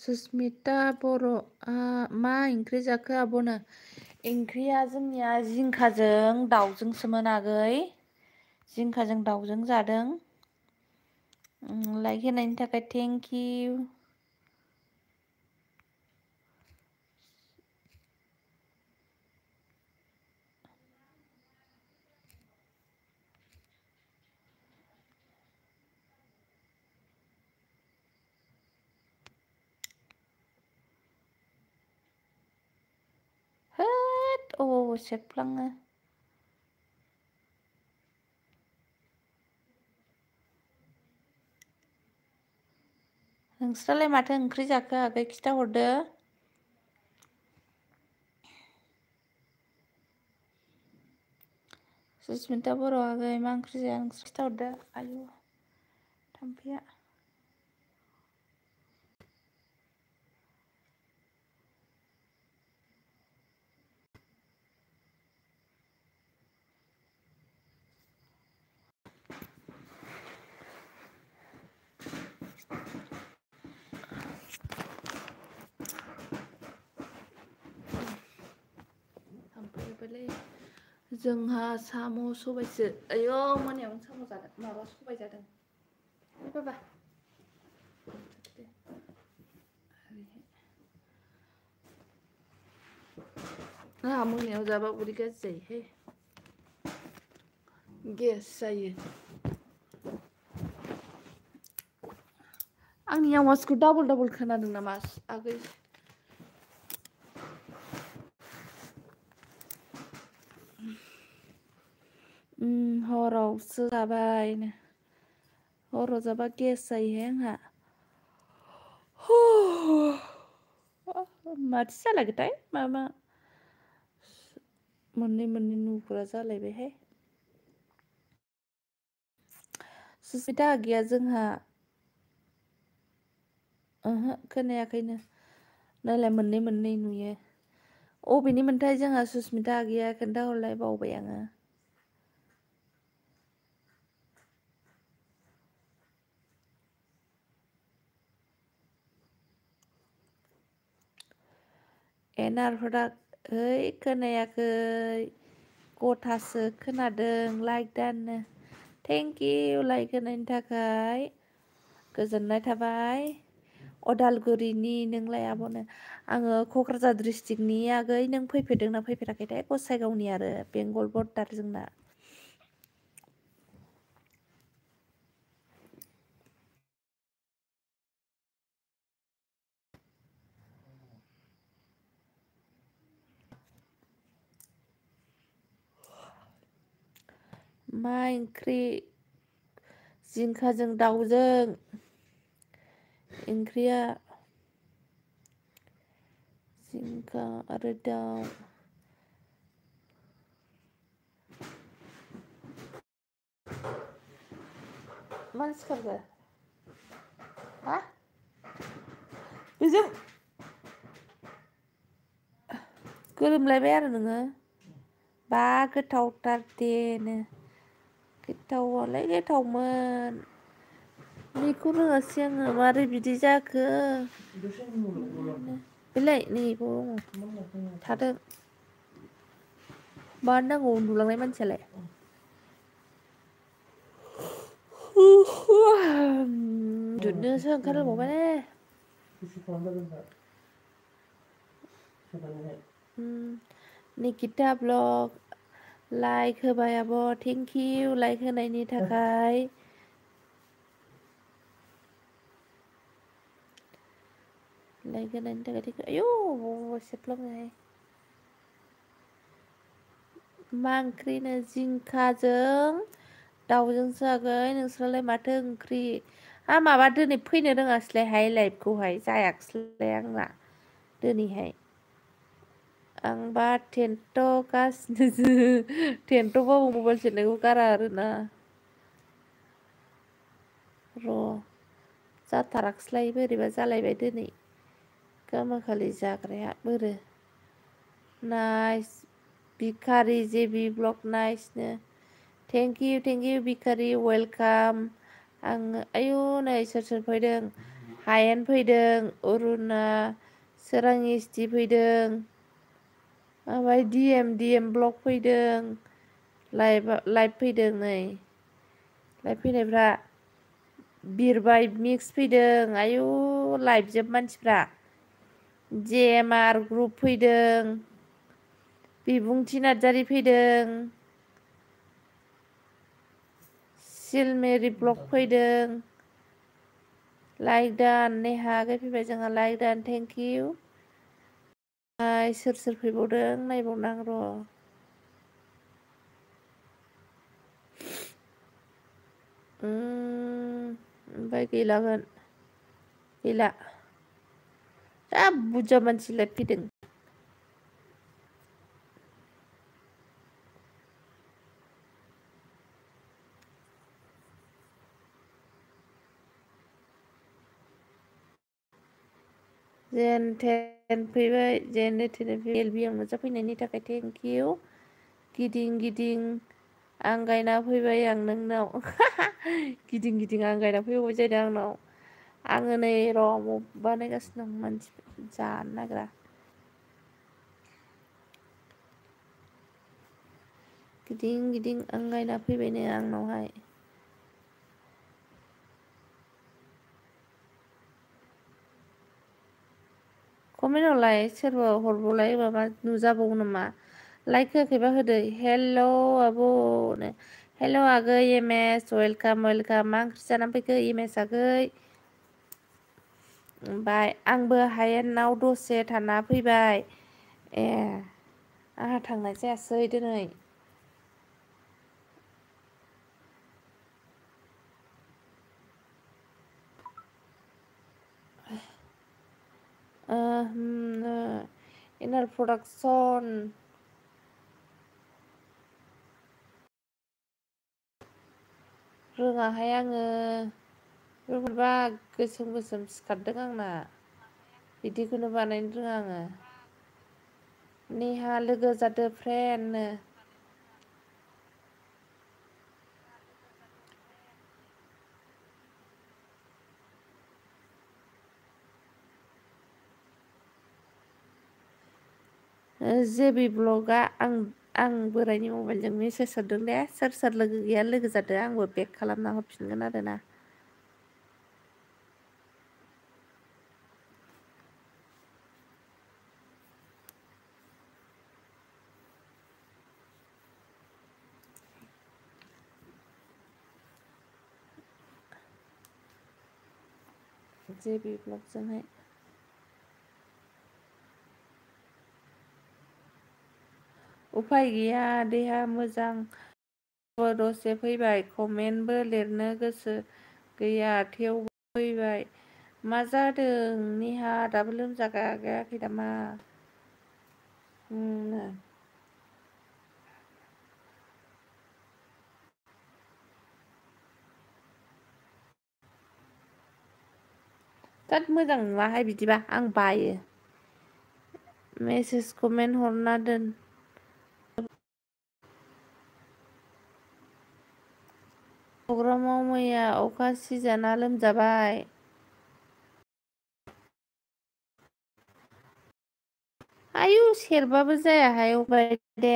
सुस्मिता बर' मा ओंख्रि जाखो आब'नो? ओंख्रिया जोंनिया जिंखाजों दाउजोंसोमोन आगै। जिंखाजों दाउजों जादों। लाइक होनायनि थाखाय थेंक इउ। होद सेरफ्लाङो। नोंस्रालाय माथो ओंख्रि जाखो आगै खिथाहरदो। सुस्मिता बर' आगै मा ओंख्रि जाया नोंस्रा खिथाहरदो। आयु थाम्फैया। जोंहा साम' सबायसो। आयौ मोनायावनो साम' जादों माबा सबाय जादों। बाबा मोनायाव जाबा उदै गाज्रि जायोहाय। गेस जायो। आंनि आवाजखौ डाबल खोनादों नामा आगै? हरावसो जाबाय। हराव जाबा गेस जायोहाय आंहा। माथो जालायखोथाय माबा मोननै नुग्रा जालायबायहाय। सुस्मिता गैया जोंहा। ओहो खोनायाखैनो। नायलाय मोननै नुयो। अबेनि मोनथाय जोंहा सुस्मिता आगैया खोन्थाहरलाय बावबाय आङो। एनारहरा ओइ खोनायाखै। गथासो खोनादों लाइक दाननो। थेंक इउ लाइक होनायनि थाखाय गोजोननाय थाबाय। अदालगुरिनि नोंलाय आब'नो? आङो क'क्राझार डिस्ट्रिक्टनि आगै। नों फैफेरदोंना फैफेराखैथाय? गसाइगावनि आरो बेंगल बर्डार जोंना। मा ओंख्रि? जिंखाजों दाउजों ओंख्रिया। जिंखा आरो दाउ। मानो सिखारखो? हा? बेजों गोरोमलायबाय आरो नोङो? बा गोथावथार देनो। गोथावआलाय गोथावमोन। बेखौ रोङासै आङो मारै बिदि जाखो? बेलाय नै थादों। मानो नांगौ उन्दुलांनाय मानसियालाय? उन्दुनोसो ओंखारलायबावबायलै। निकिता ब्लग लाइक होबाय आब'। थेंक इउ लाइक होनायनि थाखाय। लाइक होनायनि थाखाय आयौ सेरफ्लाङोहाय। मा ओंख्रिनो? जिंखाजों दाउजोंसो आगै। नोंस्रालाय माथो ओंख्रि? माबा दिनै फैनो रोङासैलायहाय लाइभखौहाय जायाखैसैलाय आंना दिनैहाय। आंबा टेन्ट'गासिनोसो। टेन्ट'बाबो मबाइल सेरनायखौ गारा आरोना। र' जाथाराखैसैलाय बोरैबा जालायबाय दिनै। गामाखालि जाग्राया बोरो। नाइस भिखारि जेबि ब्लग नाइसनो। Thank you Bhikhari welcome. आङो आयु नै सोर फैदों? हायेन फैदों, अरुणा, सोरां एसटि फैदों, ओमफ्राय डिएम ब्लक फैदों, लाइभ फैदों नै लाइभ फैनायफ्रा बिरबाय मिक्स फैदों, आयु लाइभ जोब मानसिफ्रा जेएमआर ग्रुप फैदों, बिबुंथि नार्जारि फैदों, सिलमेरि ब्लक फैदों, लाइक दान, नेहा आगै फैबाय जोंहा लाइक दान, थेंक इउ। सोर सोर फैबावदों नायबावनां र'। ओमफ्राय गैलामोन, गैला। जा बुरजा मानसि लाइभ फैदों। जेन टेन फैबाय, जेन टेन एलबियाव नुजाफैनायनि थाखाय थेंक इउ। गिदिं गिदिं आंगायना फैबाय आं नोंनाव। गिदिं गिदिं आंगायना फैबावबाय जादों आंनाव। आङो नै र' बानायगासिनो दं, मानसि जानो नागिरा। गिदिं गिदिं आंगायना फैबायनो आंनावहाय। कमेन्ट हरलाय, सोरबा हरबावलाय, माबा नुजाबावो नामा? लाइक होआखैबा होदो। हेल' आब', हेल' आगै एम एस, वेलकाम वेलकाम। मा ओंख्रि जानानै फैखो एम एस आगै? ओमफ्राय आंबो हायेनाव दसे थाना फैबाय। ए आंहा थांनाय जायासै दिनै। इनार प्रडाक्सन रोङाहाय आङो। रोंबा गोसोम गोसोम सिखारदों आंना। बिदिखौनो बानायनो रोङा आङो। नेहा लोगो जादो फ्रेन्डनो। जेबि ब्लगआ आं बोरायनि मबाइलजों मेसेज हरदों दे। सोर सोर लोगो गैया लोगो जादो, आंबो बेक खालामना हरफिनगोन आरोना। जेबि ब्लगजोंहाय। उफाय गैया, देहा मोजां दसे फैबाय। कमेन्टबो लिरनो गोसो गैया, थेवबो फैबाय। मा जादों नेहा, दाबो लोमजागायाखै नामा? दा मोजां नुवाहाय बिदिबा, आं बायो। मेसेज कमेन्ट हरना दोन। प्रग्रामाव मैया अखा सिजाना लोमजाबाय। आयु सेरबाबो जायाहाय अबाय दे।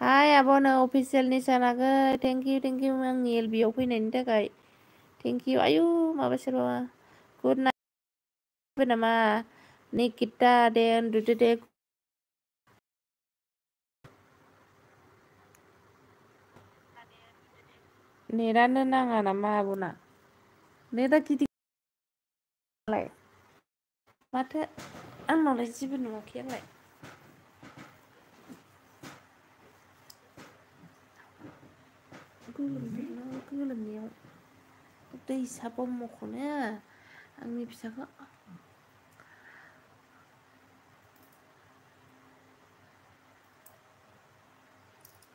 हाय आब'नो अफिसियेल निसान आगै, थेंक इउ आंनि एलबियाव फैनायनि थाखाय। Thank you. आयु माबा सेरबावा। गुड नाइट नामा निकिता? दे उन्दुदो दे। नेटानो नाङा नामा आब'ना? नेटा गिदिं माथो आंनावलाय जेबो नुवाखै आंलाय। गोलोमनायाव दैसा ब्रह्मखौनो आंनि फिसाखौ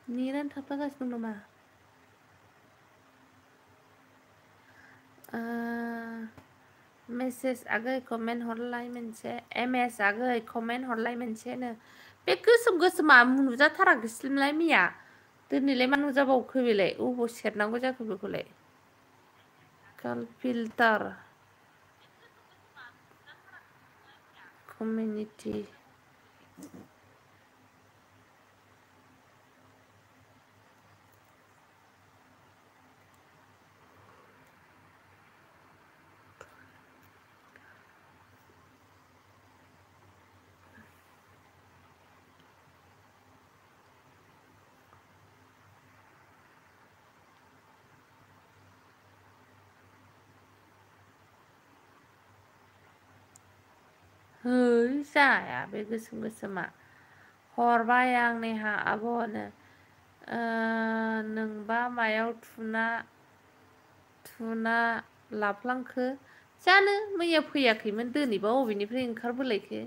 नेटानो थाबथागासिनो दं नामा? मेसेज आगै कमेन्ट हरलाय मोनसे। एम एस आगै कमेन्ट हरलाय मोनसेनो। बे गोसोम गोसोमा नुजाथाराखैसैलाय मैया। दिनैलाय मा नुजाबावखो बेलाय? अबाव सेरनांगौ जाखो बेखौलाय? काल फिल्टार community जाया बे गोसोम गोसोमा हरबाय आं नेहा आब'नो नोंबा मायाव थुना लाफ्लांखो जानो मैया फैयाखैमोन दिनैबा अबेनिफ्राय ओंखारबोलायखो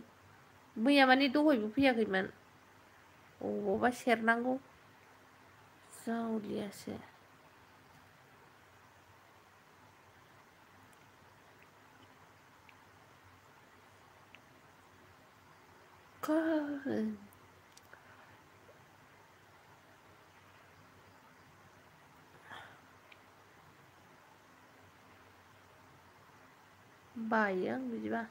मैया माने दहायबो फैयाखैमोन अबावबा सेरनांगौ जावलियासो बायो आं बिदिबा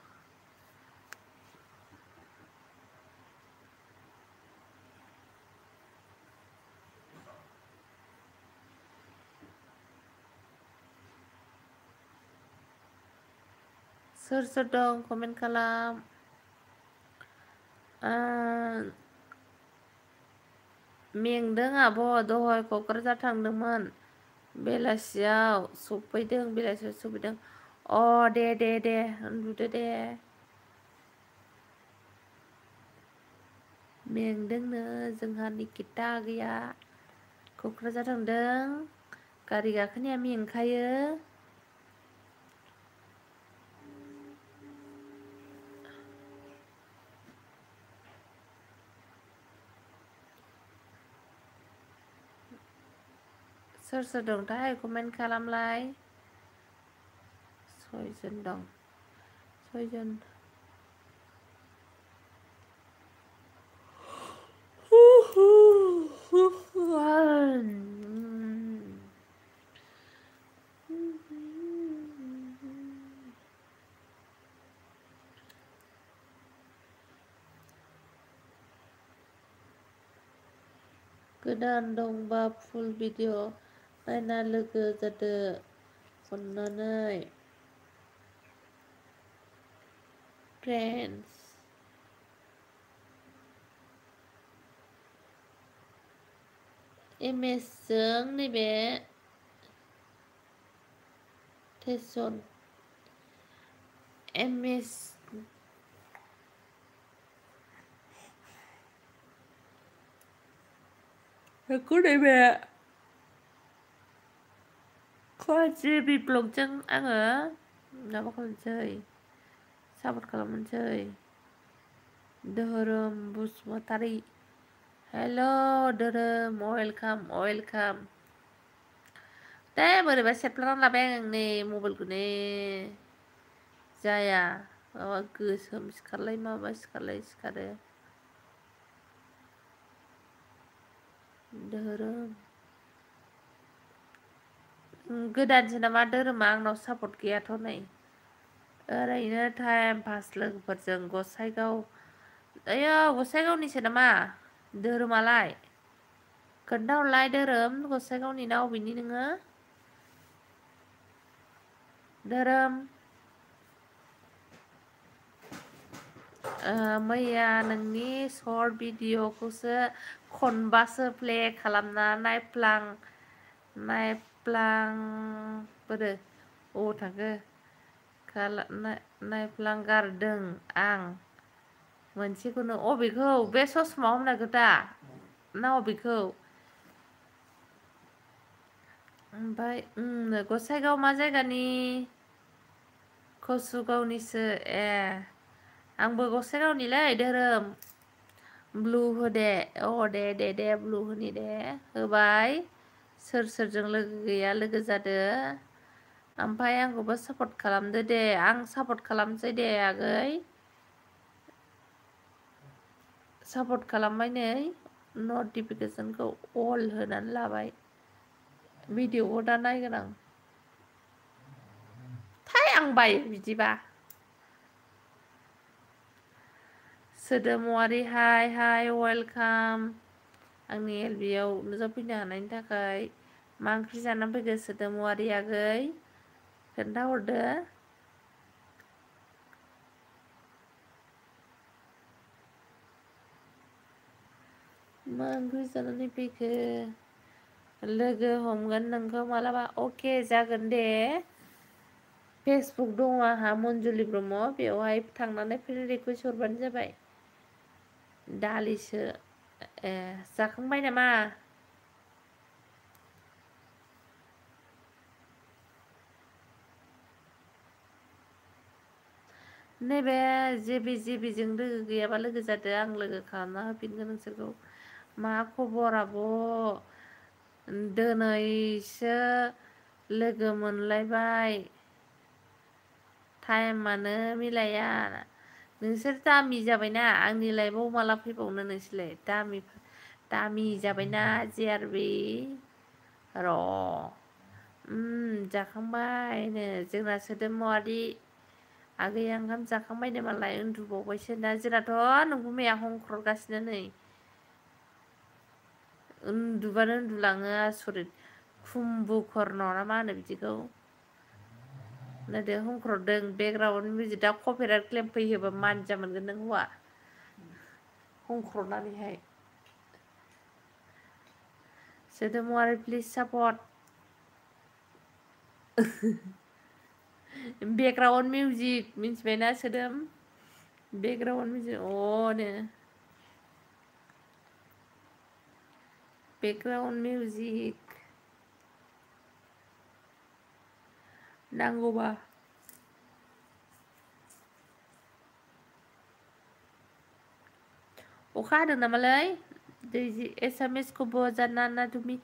सोर सोर दं कमेन्ट खालाम मेंदों आब' दहाय क'क्राझार थांदोंमोन बेलासियाव सफैदों अ दे उन्दुदो दे मेंदोंनो जोंहा निकिता गैया क'क्राझार थांदों गारि गाखोनाया मेंखायो सोर सोर दंथाय कमेन्ट खालामलाय सयजन दं सयजन गोदान दंबा फुल भिडिअ नायना लोगो जादो अननानै फ्रेन्डस एमएस जों नैबे टेसन एमएस बेखौ नैबे जिबि ब्लगजों आङो माबा खालामसै सापर्ट खालामनोसै धोरोम बसुमतारी हेल' धोरोम वेलकाम दे बोरैबा सेबफ्लानानै लाबाय आं नै मबाइलखौनो जाया माबा गोसोम सिखारलाय माबा सिखारो धोरोम गोदानसो नामा धोरोमा आंनाव सापर्ट गैयाथ' नै ओरैनो टाइम पास लोगोफोरजों गसाइगावनिसो नामा धोरोमालाय खोन्थाहरलाय धोरोम गसाइगावनि ना अबेनि नोङो धोरोम मैया नोंनि सर्ट भिडिअ'खौसो खनबासो प्ले खालामना नायफ्लांबोदो अबाव थांखो नायफ्लांगारदों आं मोनसेखौनो अबेखौ बे ससमा हमनायखौ दा ना अबेखौ ओमफ्राय गसाइगाव मा जायगानि कसुगावनिसो ए आंबो गसाइगावनिलै धोरोम ब्लु होदे दे ब्लु होनि दे होबाय सोर सोरजों लोगो गैया लोगो जादो ओमफ्राय आंखौबो सापर्ट खालामदो दे आं सापर्ट खालामसै दे आगै सापर्ट खालामबाय नै नटिफिकेसनखौ अल होनानै लाबाय भिडिअखौ दा नायगोन आं थाय आं बायो बिदिबा सोदोमारि हाय हाय वेलकाम आंनि एलबियाव नुजाफैनो हानायनि थाखाय मा ओंख्रि जानानै फैखो सोदोमारि आगै खोन्थाहरदो मा ओंख्रि जानानै फैखो लोगो हमगोन नोंखौ मालाबा अके जागोन दे फेसबुक दङ आंहा मन्जुलि ब्रह्म बेवहाय थांनानै फ्रेन्ड रिकुवेस्ट हरबानो जाबाय दालिसो ए जाखांबाय नामा नैबे जेबिजों लोगो गैयाबा लोगो जादो आं लोगो खालामना होफिनगोन नोंसोरखौ मा खबर आब' दिनैसो लोगो मोनलायबाय टाइमानो मिलाया नोंसोर दामि जाबायना आंनि लाइफआव माला फैबावनो नोंसोरलाय दामि जाबायना जेआरबि र' जाखांबायनो जोंना सोदोमारि आगैया ओंखाम जाखांबायनो मालाय उन्दुबावबायसो ना जोंनाथ' नोंगौ मैया हंख्रगासिनो नै उन्दुबानो उन्दुलाङो आसरित कुम्भकर्ण ना मा होनो बिदिखौ नायदो हंख्रदों बेकग्राउन्ड मिउजिक दा कपिराइट क्लेम फैयोबा मानजा मोनगोन नों हौवा हंख्रनानैहाय सोदोमारि प्लिज सापर्ट बेकग्राउन्ड मिउजिक मिन्थिबायना सोदोम background music no background music नांगौबा अखा हादों नामालै दैजि एसामिस को बहुत जानना ना तुमी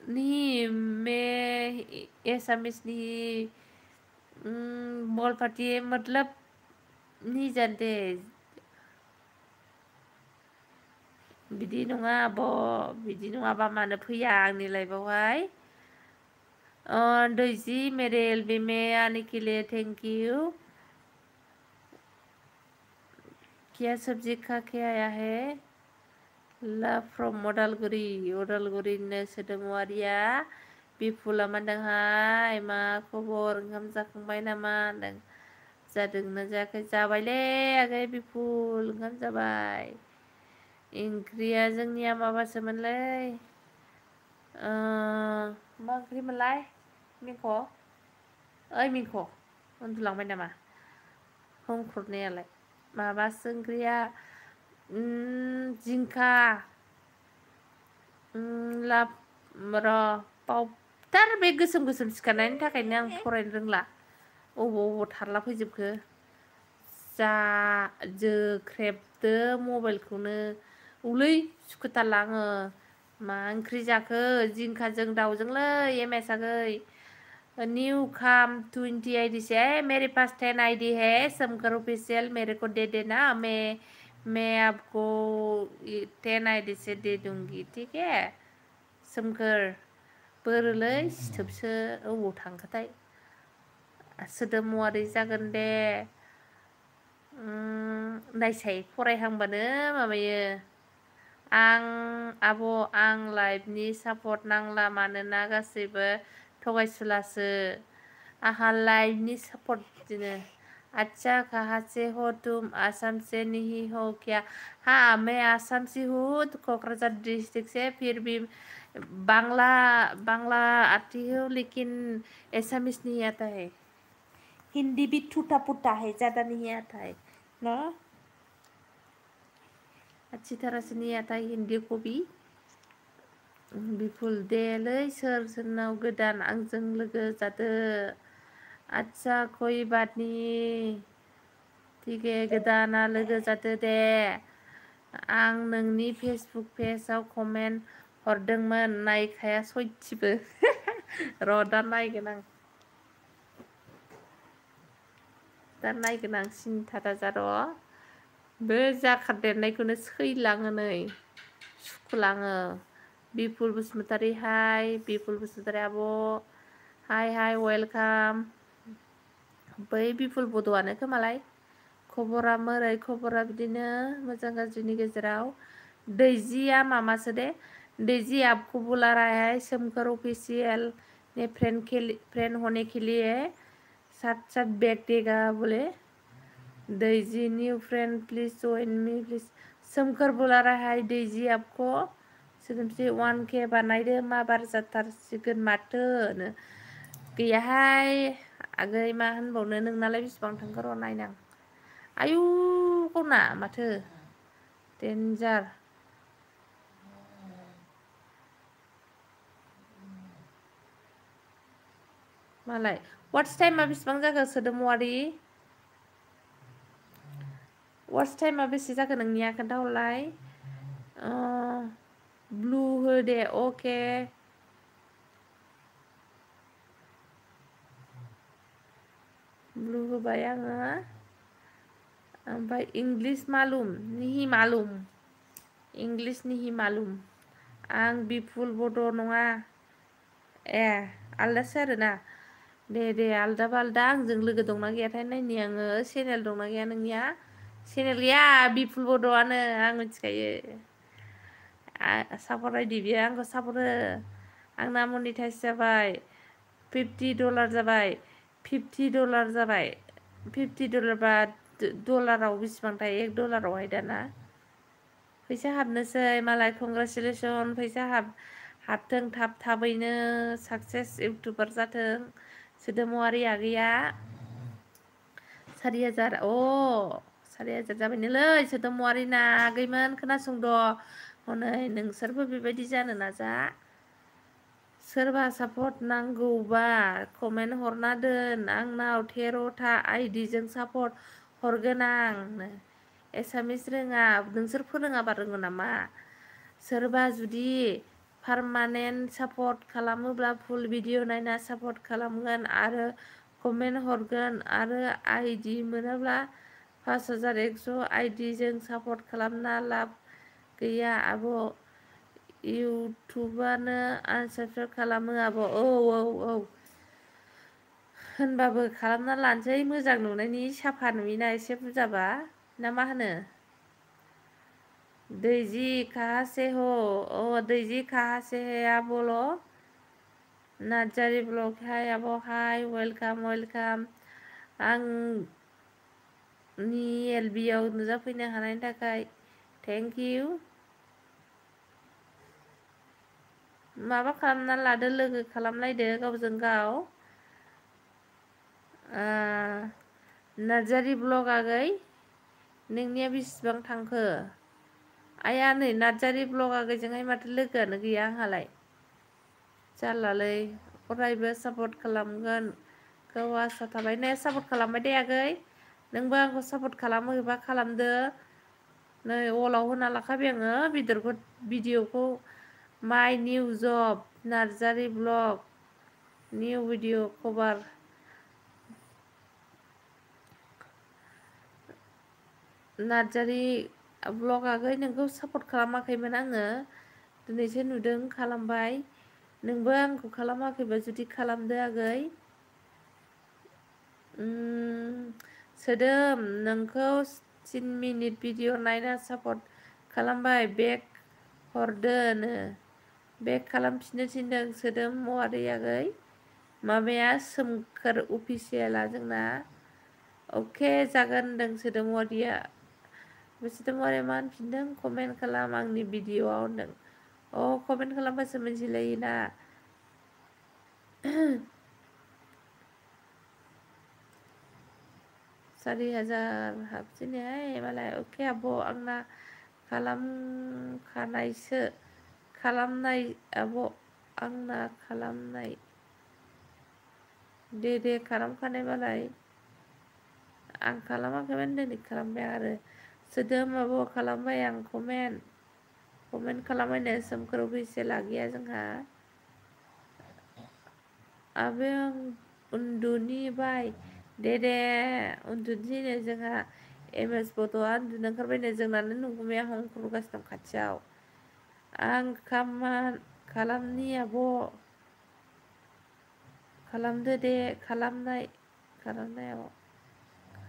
नहीं मैं एसामिस नहीं बोल पाती है मतलब नहीं जानते बिदि नङा आब' बिदि नङाबा मानो फैया आंनि लाइफआवहाय दैजि मेरे एलबी में आने के लिए थैंक यू क्या सब्जी खा के आया है लाभ फ्रम उदालगुरिनो सोदोमारिया बिपुला मानदोंहाय मा खबर ओंखाम जाखांबाय नामा होनदों जादोंना जायाखै जाबायलै आगै बिपुल ओंखाम जाबाय ओंख्रिया जोंनिया माबासोमोनलै मा ओंख्रिमोनलाय मिंख' ओइ मिंख' उन्दुलांबाय नामा हंख्रदनायालाय माबासो ओंख्रिया जिंखा लाब र' बावथार बे गोसोम सिखारनायनि थाखायनो आं फरायनो रोंला अबाव थारला फैजोबखो जा जोख्रेबदो मबाइलखौनो औलै सुखुथारला आङो मा ओंख्रि जाखो जिंखाजों दाउजोंलै एम एस आगै न्यू खाम 20 आईडी से मेरे पास 10 आईडी है समकर ऑफिशियल मेरे को दे देना मैं आपको 10 आईडी से दे दूंगी ठीक है सोमखोर बोरोलै सिथोबसो अबाव थांखोथाय सोदोमारि जागोन दे नायसाय फरायहांबानो माबायो आब' आं लाइफनि सापर्ट नांला मानोना गासैबो थगायसुलासो आहा लाइफनि सापर्ट बिदिनो अच्छा कहाँ से हो तुम आसाम से नहीं हो क्या हाँ मैं आसाम से हूँ कोकराझार डिस्ट्रिक्ट से फिर भी बांग्ला आती हूँ लेकिन एसामिस नहीं आता है हिंदी भी टूटा फूटा है ज़्यादा नहीं आता है ना अच्छी तरह से नहीं आता है हिंदी को भी बिपुल देलै सोरनाव गोदान आंजों लोगो जादो आच्छा कोई बात नहीं ठीक है गोदाना लोगो जादो दे आं नोंनि फेसबुक पेजाव कमेन्ट हरदोंमोन नायखाया सयथिबो र' दा नायगोन आं सिन्था दाजा र' बे जाखारदेरनायखौनो सैलाङो नै सुखुलाङो बिपुल बसुमतारी हाय बिपुल बसुमतारी आब' हाय वेलकाम बै बिपुल बड'आनो खोमालाय खबरा मोरै खबरा बिदिनो मोजां गाज्रिनि गेजेराव दैजिया मामासो दे दैजी आपको बुला रहा है सोमकर ऑफिशियल ने फ्रेंड होने के लिए साथ साथ बैग देगा बोले दैजी new friend please join me please Somkar बुला रहा है दैजी आपको सोदोमस्रि 1K बानायदो माबार जाथारसिगोन माथो गैयाहाय आगै मा होनबावनो नोंनालाय बेसेबां थांखो र' नायनां आयु गावना माथो डेन्जार मालाय वाट्स टाइमा बेसेबां जाखो सोदोमवारि वाट्स टाइमा बेसे जाखो नोंनिया खोन्थाहरलाय ब्लु हो दे अके ब्लु होबाय आङो ओमफ्राय इंलिश मालुम निहि मालुम इंलिश निहि मालुम आं बिपुल बड' नङा ए आलदासो आरोना दे आलदाबा आलदा आंजों लोगो दंना गैयाथाय नायनि आङो चेनेल दंना गैया नोंनिया चेनेल गैया बिपुल बड'आनो आं मिथिखायो सापर्ट आइदि बियो आंखौ सापर्ट हो आंना मनिटाइज जाबाय $50 जाबाय $50 जाबाय $50 बा डलाराव बेसेबांथाय $1 दाना फैसा हाबनोसै मालाय कंग्रेचुलेसन फैसा हाबथों थाबैनो साक्सेस इउटुबार जाथों सोदोमवारि आगैया 4000 4000 जाबायनोलै सोदोमवारि ना आगैमोन खोनासंद' हनै नोंसोरबो बेबायदि जानो नाजा सोरबा सापर्ट नांगौबा कमेन्ट हरना दोन आंनाव 13टा आइडिजों सापर्ट हरगोन आं एसामिस रोङा नोंसोर फोरोङाबा रोङो नामा सोरबा जुदि पारमानेन्ट सापर्ट खालामोब्ला फुल भिडिअ नायना सापर्ट खालामगोन आरो कमेन्ट हरगोन आरो आइडि मोनोब्ला 5100 आइडिजों सापर्ट खालामना लाब गैया आब' इउटुबानो आनसाबस्क्राइब खालामो आब' औ होनबाबो खालामना लानोसै मोजां नुनायनि साफा नुयोना एसे बुरजाबा ना मा होनो दैजी कहाँ से हो दैजी कहाँ से है आप बोलो नार्जारी ब्लग हाय आब' हाय वेलकाम आंनि एलबियाव नुजाफैनो हानायनि थाखाय थेंक इउ माबा खालामना लादो लोगो खालामलायदो गावजों गाव नार्जारी ब्लग आगै नोंनिया बेसेबां थांखो आया नै नार्जारी ब्लग आगैजोंहाय माथो लोगोआनो गैया आंहालाय जारलालै अरायबो सापर्ट खालामगोन गाव आसा थाबाय नै सापर्ट खालामबाय दे आगै नोंबो आंखौ सापर्ट खालामोबा खालामदो नै अलाव होना लाखाबाय आङो भिडिअखौ माइ निउ जब नार्जारी ब्लग निउ भिडिअ कभार नार्जारी ब्लग आगै नोंखौ सापर्ट खालामाखैमोन आङो दिनैसो नुदों खालामबाय नोंबो आंखौ खालामाखैबा जुदि खालामदो आगै सोदोम नोंखौ 3 मिनिट भिडिअ नायना सापर्ट खालामबाय बेक हरदोनो बेक खालामफिननो थिनदों सोदोमवारि आगै माबाया सोमखोर अफिसियेला जोंना अके जागोन होनदों सोदोमवारिया सोदोमवारिया मा होनफिनदों कमेन्ट खालाम आंनि भिडिअआव होनदों कमेन्ट खालामबासो मिथिलायोना 4000 हाबसिनोहाय मालाय अके आब' आंना खालामखानायसो खालामनाय आब' आंना खालामनाय दे खालामखानाय मालाय आं खालामाखैमोन दिनै खालामबाय आरो सोदोम आब' खालामबाय आं कमेन्ट खालामबायनो सोमखोर अफिसियेला गैया जोंहा आबे आं उन्दुनिबाय दे उन्दुनोसैनो जोंहा एमएस बड'आ उन्दुनो ओंखारबायनो जोंनानो नंगुमैया हंखरगासिनो दं खाथियाव आं खालामनि आब' खालामदो दे खालामनाय आब'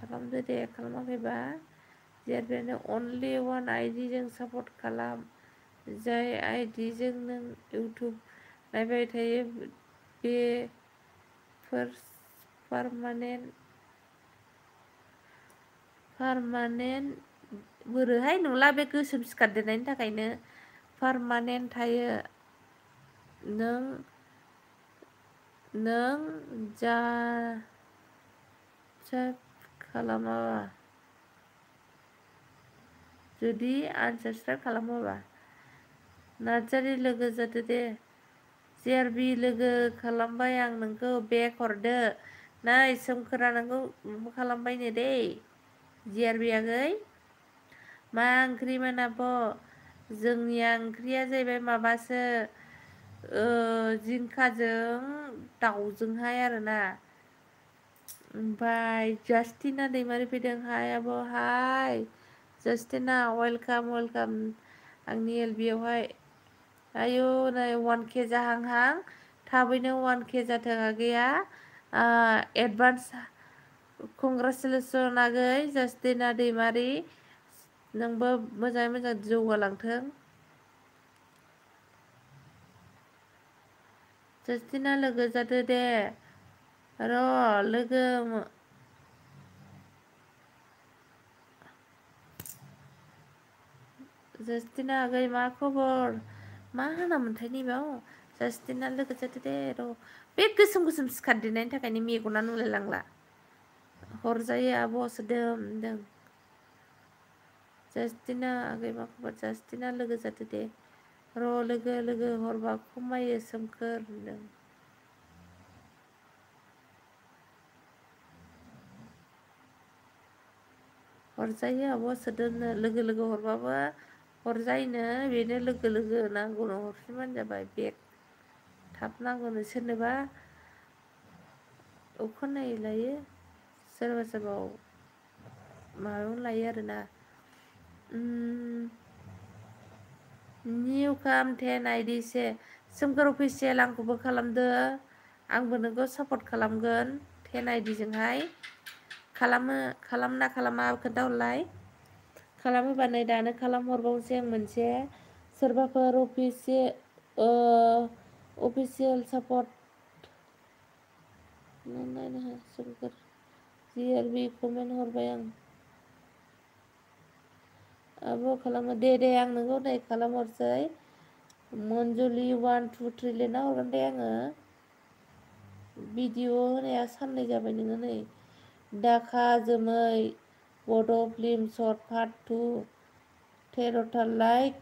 खालामदो दे खालामाखैबा जेरैनो अनलि वान आइडिजों सापर्ट खालाम जाय आइडिजों नों इउटुब नायबाय थायो बे पारमानेन्ट बोरैहाय नुला बे गोसोम सिखारदेरनायनि थाखायनो पारमानेन्ट थायो नों जा खालामाबा जुदि आनसाबस्क्राइब खालामाबा नार्जारि लोगो जादो दे जेआरबि लोगो खालामबाय आं नोंखौ बेक हरदो नै सोमखोरा नोंखौ खालामबायनो दे जेआरबि आगै मा ओंख्रिमोन आब' जोंनिया ओंख्रिया जाहैबाय माबासो जिंखाजों दाउजोंहाय आरोना ओमफ्राय जास्टिना दैमारि फैदों हाय आब' हाय जास्टिना वेलकाम आंनि एलबियावहाय आयु नै 1K जाहांहां थाबैनो 1K जाथों आगैया एडभान्स कंग्रेचुलेसन आगै जास्टिना दैमारि नोंबो मोजाङै मोजां जौगालांथों जास्टिना लोगो जादो दे र' लोगो जास्टिना आगै मा खबर मा होनामोनथाय नैबाव जास्टिना लोगो जादो दे र' बे गोसोम सिखारदेरनायनि थाखायनो मेगना नुलायलांला हरजायो आब'सो दों जास्टिना आगै मा खबर जास्टिना लोगो जादो दे र' लोगो हरबा खमायो सोमखोर होनदों हरजायो आब' सोदोंनो लोगो हरबाबो हरजायोनो बेनो लोगो नांगौनो हरफिनबानो जाबाय बेग थाब नांगौनो सोरनोबा अखानायै लायो सोरबा माबायावनो लायो आरोना निउ काम 10 आइडि से सोमखोर अफिसियेल आंखौबो खालामदो आंबो नोंखौ सापर्ट खालामगोन 10 आइडिजोंहाय खालामना खालामा खोन्थाहरलाय खालामोबा नै दानो खालामहरबावनोसै आं मोनसे सोरबाफोर अफिसियेल सापर्ट नायनो सोमखोर जिआरबि कमेन्ट हरबाय आं आब' खालामो दे आं नोंखौ नै खालामहरसै मन्जुलि 1 2 3 लिरना हरगोन दे आङो भिडिअ होनाया साननै जाबाय नोङो नै दाखा जोमै बड' फिल्म सर्ट पार्ट 2 13 लाइक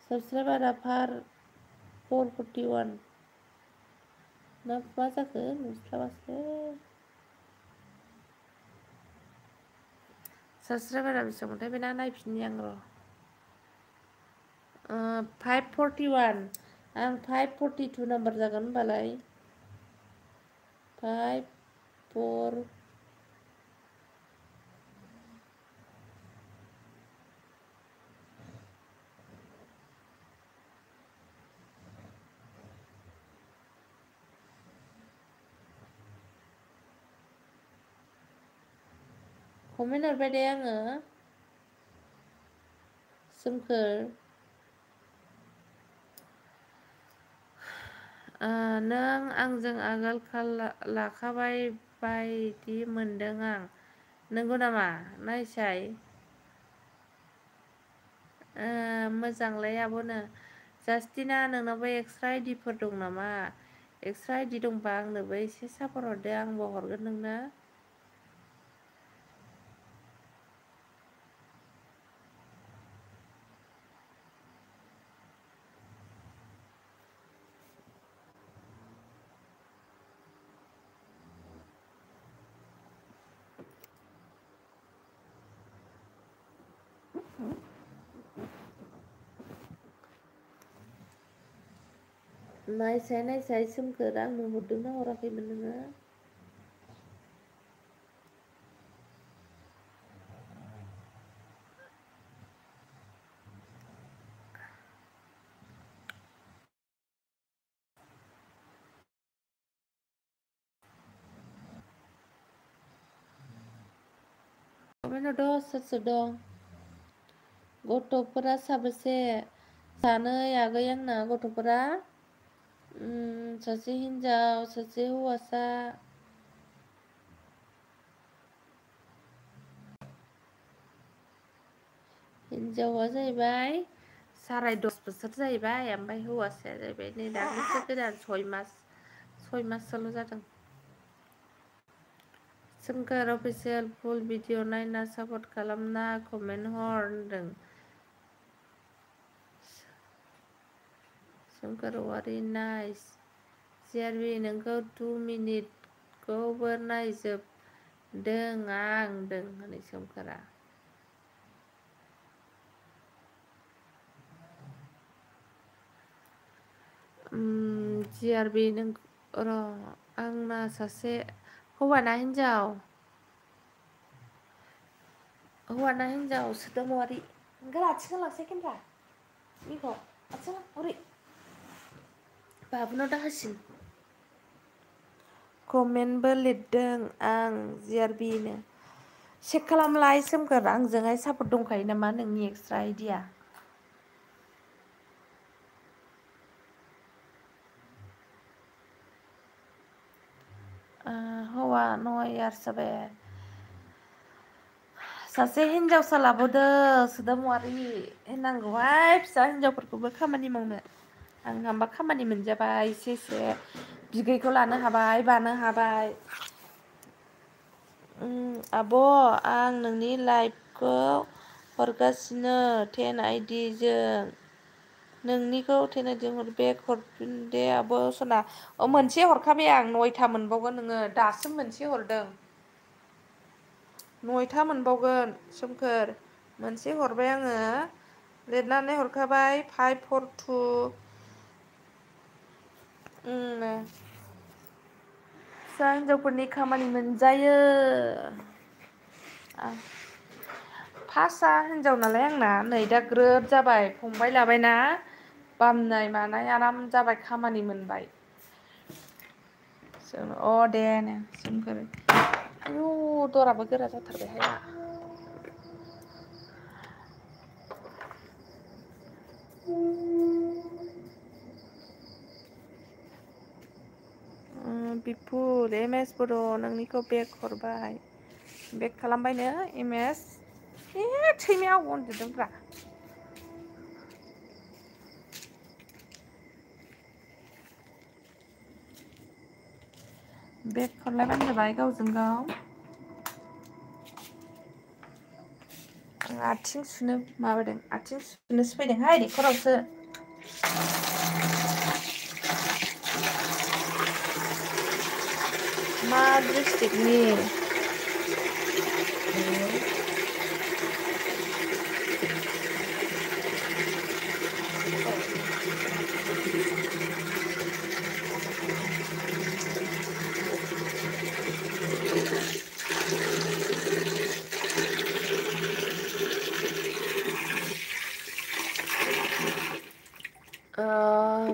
साबस्क्राइबारा 441 ना मा जाखो नुस्लाबासै साबस्क्राइबारा बेसेबांमोनथाय बेना नायफिननि आं र' 541 आं 542 नाम्बार जागोन होनबालाय 5 4 कमेन्ट हरबाय दे आङो सोमखोर नों आंजों आगोल लाखाबाय बायदि मोनदों आं नंगौ नामा नायसाय मोजांलाय आब'नो जास्टिना नोंनावबो एक्सट्रा आइडिफोर दं नामा एक्सट्रा आइडि दंबा आंनोबो एसे सापर्ट हरदो आंबो हरगोन नोंनो नायसाय सोमखोर आंनो हरदोंना हराखैमोन नोङो कमेन्टआव दं सोर सोर दं गथ'फोरा साबेसे सानै आगै आंना गथ'फोरा सासे हिन्जाव सासे हौवासा हिन्जावा जाहैबाय 10.5 बोसोर जाहैबाय ओमफ्राय हौवासाया जाहैबाय नै दाख्लैसो गोदान 6 माससोल' जादों सोमखोर अफिसियेल फुल भिडिअ नायना सापर्ट खालामना कमेन्ट हर होनदों सोमखोर वारि नाइस जिआरबि नोंखौ 2 मिनिटखौबो नायजोबदों आं होनदों हनै सोमखोरा जिआरबि नों र' आंना सासे हौवाना हिन्जाव सोदोमवारि ओंखार आथिं लांसै केमेरा निखौ आथिं हरै बाबुनाव दाहासिन कमेन्टबो लिरदों आं जिआरबिनो चेक खालामलाय सोमखोर आंजोंहाय सापर्ट दंखायो नामा नोंनि एक्सट्रा आइडिया हौवा 9 इयार्स जाबाय सासे हिन्जावसा लाबोदो सोदोमवारि होननांगौहाय फिसा हिन्जावफोरखौबो खामानि मावनो आं हामबा खामानि मोनजाबाय एसे बिगैखौ लानो हाबाय बानो हाबाय आब' आं नोंनि लाइभखौ हरगासिनो 10 आइडिजों नोंनिखौ 10 आइडिजों हरबेक हरफिन दे आब' सना मोनसे हरखाबाय आं 9था मोनबावगोन नोङो दासो मोनसे हरदों 9था मोनबावगोन सोमखोर मोनसे हरबाय आङो लिरनानै हरखाबाय 542 फिसा हिन्जावफोरनि खामानि मोनजायो फार्स्टआ हिन्जाव नालाय आंना नै दा ग्रोब जाबाय फंबाय लाबायना बामनाय मानाय आराम जाबाय खामानि मोनबाय दे नो सोमखोर आयु दराबो गोरा जाथारबायहाय मा बिपुर एमएस बर' नोंनिखौ बेक हरबाय बेक खालामबायनो एमएस सैमाया उन्दुदोंब्रा बेक हरलायबानो जाबाय गावजों गाव आं आथिं सुनो माबादों आथिं सुनोसो फैदोंहाय दैखरावसो मा डिस्ट्रिक्टनि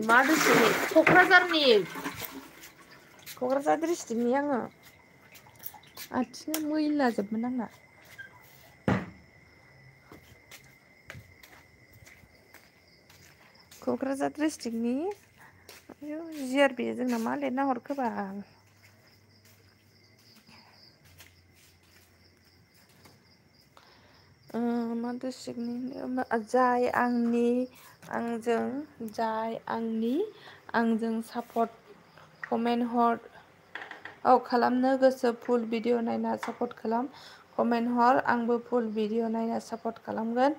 मा डिस्ट्रिक्टनि क'क्राझार डिस्ट्रिक्टनि आङो आथिङा मैलाजोबमोन आंना क'क्राझार डिस्ट्रिक्टनि जिआरबि जोंना मा लिरना हरखोबाल मा डिस्ट्रिक्टनि जाय आंजों सापर्ट कमेन्ट हर खालामनो गोसो फुल भिडिअ नायना सापर्ट खालाम कमेन्ट हर आंबो फुल भिडिअ नायना सापर्ट खालामगोन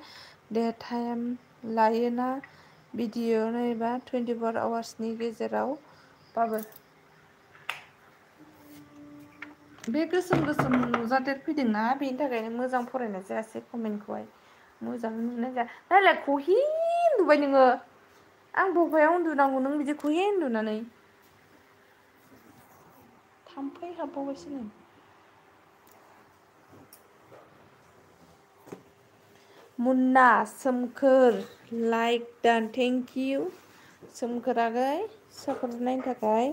दे टाइम लायोना भिडिअ नायबा 24 आवार्सनि गेजेरावबाबो बे गोसोम नुजादेर फैदोंना बेनि थाखायनो मोजां फरायनाय जायासै कमेन्टखौहाय मोजां नुनाय जाया नायलाय खहे उन्दुबाय नोङो आं बबायाव उन्दुनांगौ नों बिदि खहे उन्दुनानै थाम्फै हाबबावबायसो नै मुन्ना सोमखोर लाइक दान थेंक इउ सोमखोर आगै सापर्ट होनायनि थाखाय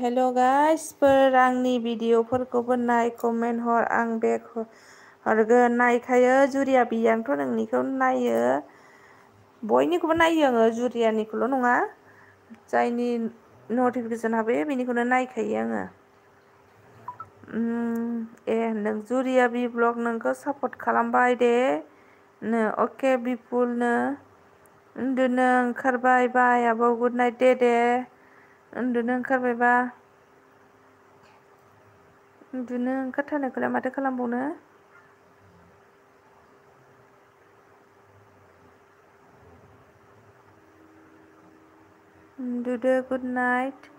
हेल' गाइसफोर आंनि भिडिअफोरखौबो नाय कमेन्ट हर आं बेक हरगोन नायखायो जुरियाबि आंथ' नोंनिखौ नायो बयनिखौबो नायो आङो जुरियानिखौल' नङा जायनि नटिफिकेसन हाबैयो बेनिखौनो नायखायो आङो नों जुरियाबि ब्लग नोंखौ सापर्ट खालामबाय दे नो अके बिपुलनो उन्दुनो ओंखारबाय बाय आब' गुड नाइट दे उन्दुनो ओंखारबायबा उन्दुनो ओंखारथारनायखौलाय माथो खालामबावनो उन्दुदो गुड नाइट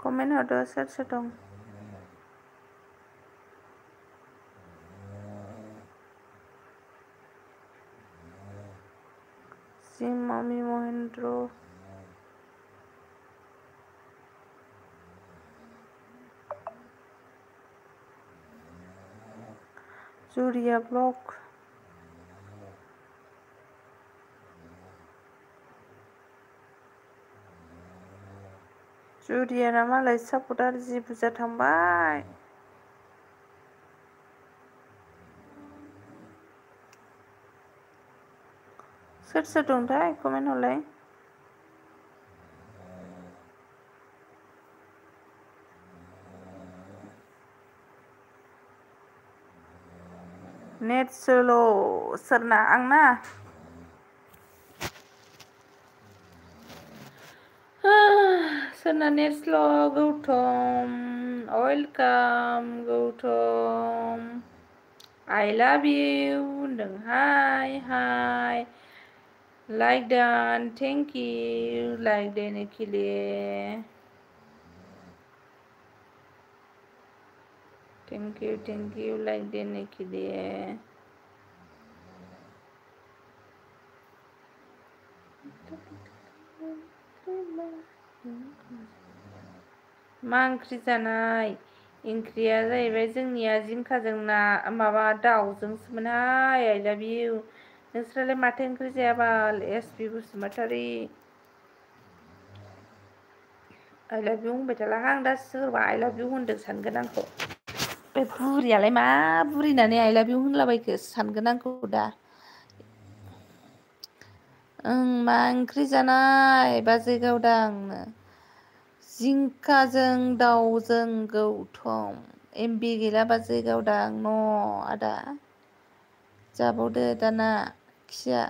कमेन्ट हरदो सोर सोर दं सिमामि महेन्द्र जुरिया ब्लग जुरियाना मालाय सापर्टार जि बुरजा थांबाय सोर सोर दंथाय कमेन्ट हरलाय नेट स्ल' सोरना आंना सोरना net slow' Gautam welcome Gautam I love you होनदों हाय like done thank you like देने के लिए थैंक यू like देने के लिए मा ओंख्रि जानाय ओंख्रिया जाहैबाय जोंनिया जिंखाजों ना माबा दाउजोंसोमोनहाय I love you नोंस्रालाय माथो ओंख्रि जायाबाल SP Basumatary I love you होनबाय थालाहां दा सोरबा I love you होनदों सानगोन आंखौ बे बुरियालाय मा बुरिनानै I love you होनलाबायखो सानगोन आंखौ दा मा ओंख्रि जानाय बाजै गावदांनो जिंखाजों दाउजों गौथम एमबि गैला बाजै गावदां न' आदा जाबावदो दाना खिया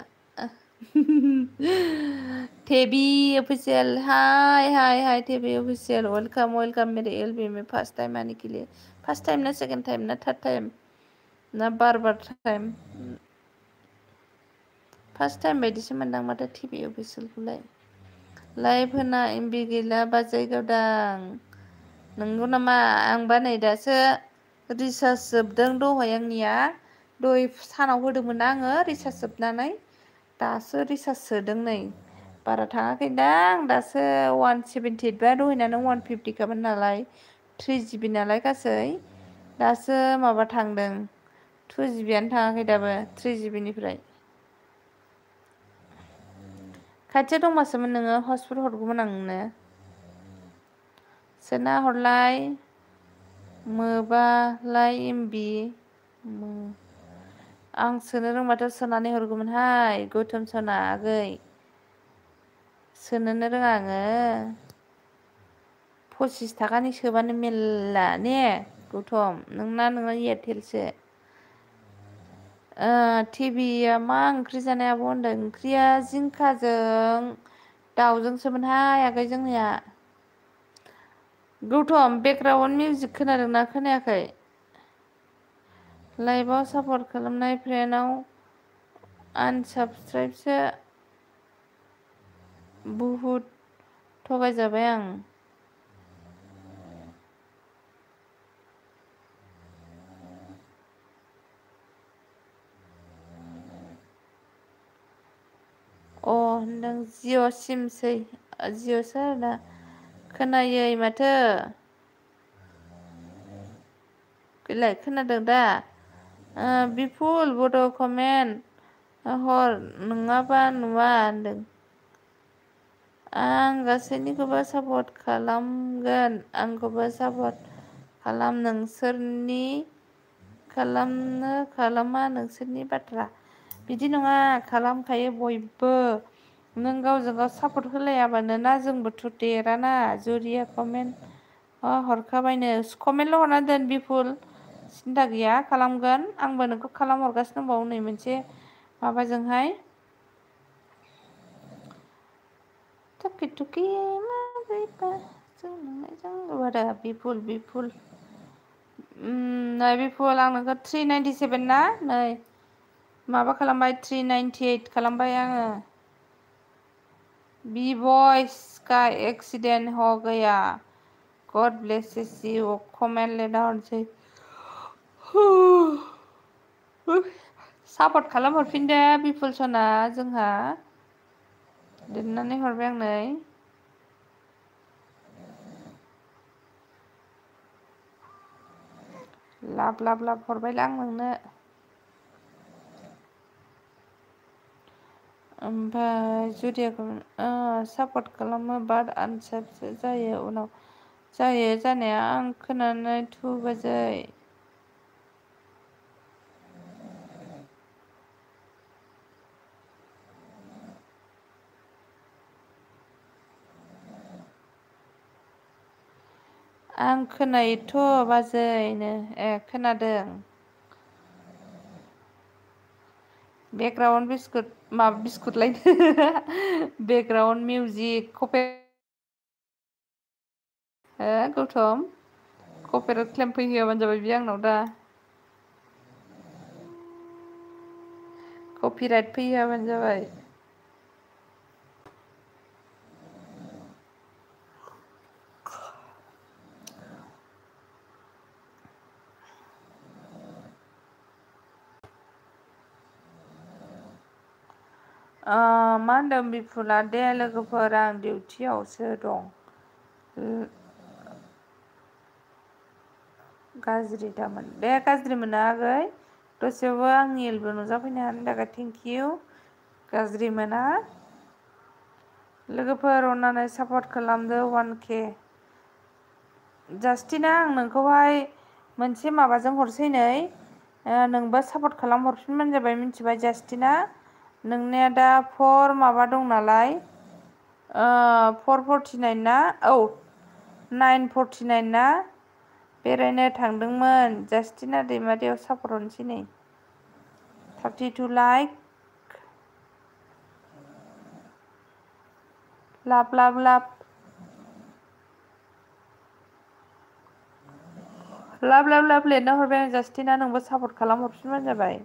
टेबी ऑफिशियल हाय टेबी ऑफिशियल वेलकम मेरे एलबी में फर्स्ट टाइम आने के लिए फर्स्ट टाइम ना सेकंड टाइम ना थर्ड टाइम ना बार टाइम फर्स्ट टाइम बायदिसो मोनदां माथो टिभि अफिसियेलखौलाय लाइभ होना एमबि गैला बाजै गावदां नंगौ नामा आंबा नै दासो रिसार्ज जोबदों दहाय आंनिया दहाय सानाव होदोंमोन आङो रिसार्ज जोबनानै दासो रिसार्ज सोदों नै बारा थाङाखैदां दासो 178 बा दहायनानो 150खामोन नालाय 3 GB नालाय गासै दासो माबा थांदों 2 GB थाङाखै दाबो 3 GB खाथियाव दंबासोमोन नोङो हस्पट हरगौमोन आं नोंनो सोना हरलाय मोबालाय एमबि आं सोनो रोंबाथ' सोनानै हरगौमोनहाय गौतम सना आगै सोनोनो रोङा आङो 25 थाखानि सोबानो मेल्ला ने गौतम नोंना एयारटेलसो टिभिया मा ओंख्रि जानाय आब' होनदों ओंख्रिया जिंखाजों दाउजोंसोमोनहाय आगै जोंनिया गौतम बेकग्राउन्ड मिउजिक खोनादोंना खोनायाखै लाइभआव सापर्ट खालामनाय फ्रेन्डआव आनसाबस्क्राइबसो बुहुद थगायजाबाय आं होनदों जिअ' सिमसै जिअ'सो आरोना खोनायै माथो गैलाय खोनादों दा बिपुल बड' कमेन्ट हर नङाबा नुवा होनदों आं गासैनिखौबो सापर्ट खालामगोन आंखौबो सापर्ट खालाम नोंसोरनि खालामा नोंसोरनि बाथ्रा बिदि नङा खालामखायो बयबो नों गावजों गाव सापर्ट होलायाबानो ना जोंबोथ' देराना जुरिया कमेन्ट हरखाबायनो कमेन्टल' हरना दोन बिपुल सिन्था गैया खालामगोन आंबो नोंखौ खालामहरगासिनो दंबावो नै मोनसे माबाजोंहाय टुकि टुकि बिपुल नै बिपुल आं नोंखौ 397 ना नै माबा खालामबाय 398 खालामबाय आङो बी बॉयज का एक्सीडेंट हो गया गॉड ब्लेसेस यू कमेन्ट लेना हरसै सापर्ट खालामहरफिनदो बिपुल सना जोंहा लिरनानै हरबाय आं नै लाब हरबायलां नोंनो ओमफ्राय जुदियाखौ सापर्ट खालामो बाट आनसाबसो जायो उनाव जायो जानाया आं खोनानानै 2 बाजै आं खोनायोथ' बाजैनो खोनादों बेकग्राउन्ड बिस्कुट माबा बिस्कुट लायनो background music Gautam copyright claim फैहोआबानो जाबाय बे आंनाव दा कपिराइट फैहोआबानो जाबाय मा होनदों बिपुला दे लोगोफोर आं डिउटियावसो दं गाज्रि दामोन दे गाज्रि मोना आगै दसेयावबो आंनि एलबो नुजाफैनो हानायनि थाखाय थेंक इउ गाज्रि मोना लोगोफोर अननानै सापर्ट खालामदो 1K जास्टिना आं नोंखौहाय मोनसे माबाजों हरसै नै नोंबो सापर्ट खालामहरफिनबानो जाबाय मिथिबाय जास्टिना नोंनिया दा 4 माबा दं नालाय 449 ना 949 ना बेरायनो थांदोंमोन जास्टिना दैमारियाव सापर्ट हरनोसै नै 32 लाइक लाब लिरना हरबाय आं जास्टिना नोंबो सापर्ट खालामहरफिनबानो जाबाय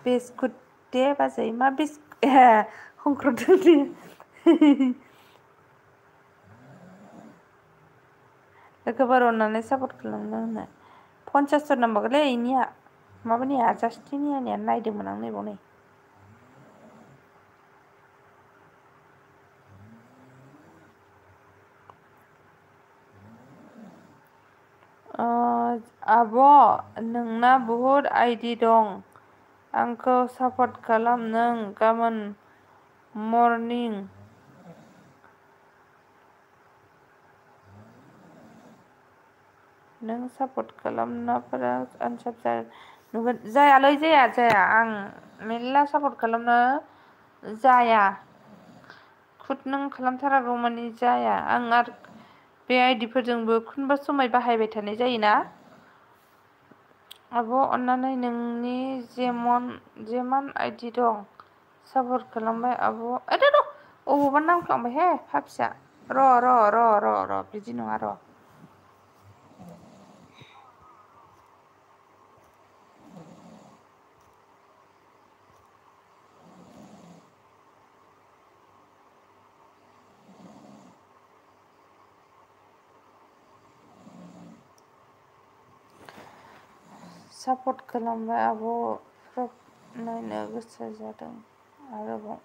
बिस्कुट दे बाजै मा बिस्कुट हंख्रदों दे लोगोफोर अननानै सापर्ट खालामनो होनो 50 नांबावगोनलै इनिया माबानिया जास्टिनियानिया नायदोंमोन आं नैबाव नै आब' नोंना बहुद आइडि दं आंखौ सापर्ट खालाम नों गाबोन मर्निं नों सापर्ट खालामनायफोरा आनसाब नुगोन जायालै जाया आं मेरला सापर्ट खालामनो जाया खुद नों खालामथारागौ मानि जाया आं आरो बे आइडिफोरजोंबो खुनबा समाय बाहायबाय थानाय जायोना आब' अननानै नोंनि जेमान आइडि दं सापर्ट खालामबाय आब' अबावबा नांफ्लांबायहे फाफिसा र' बिदि नङा र' सापर्ट खालामबाय आब' नायनो गोसो जादों आरोबाव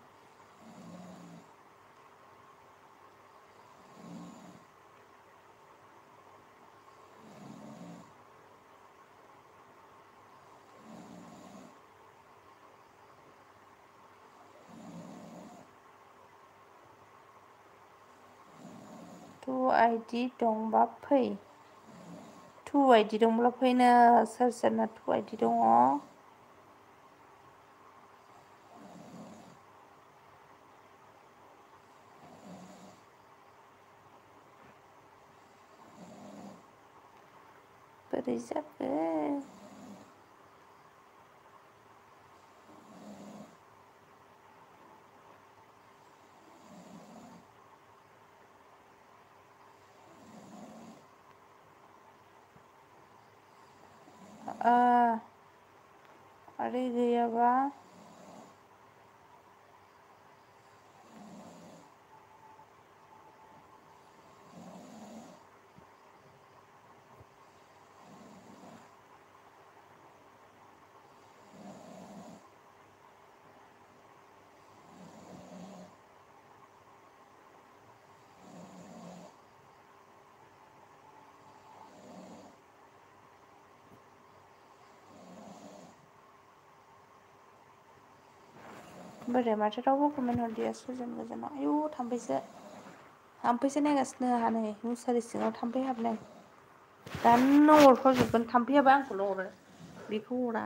टु आइडि दंबा फै टु आइडि दंब्ला फैनो सोर सोरना टु आइडि दङ बोरै जाखो आरो गैयाबा बोरै माथो रावबो कमेन्ट हरदियासै गोजानाव आयु थाम्फैसो नायगासिनो आंहा नै मुसारि सिङाव थाम्फै हाबनाय दानो अरफ्रावजोबगोन थाम्फैयाबो आंखौल' अरो बेखौ अरा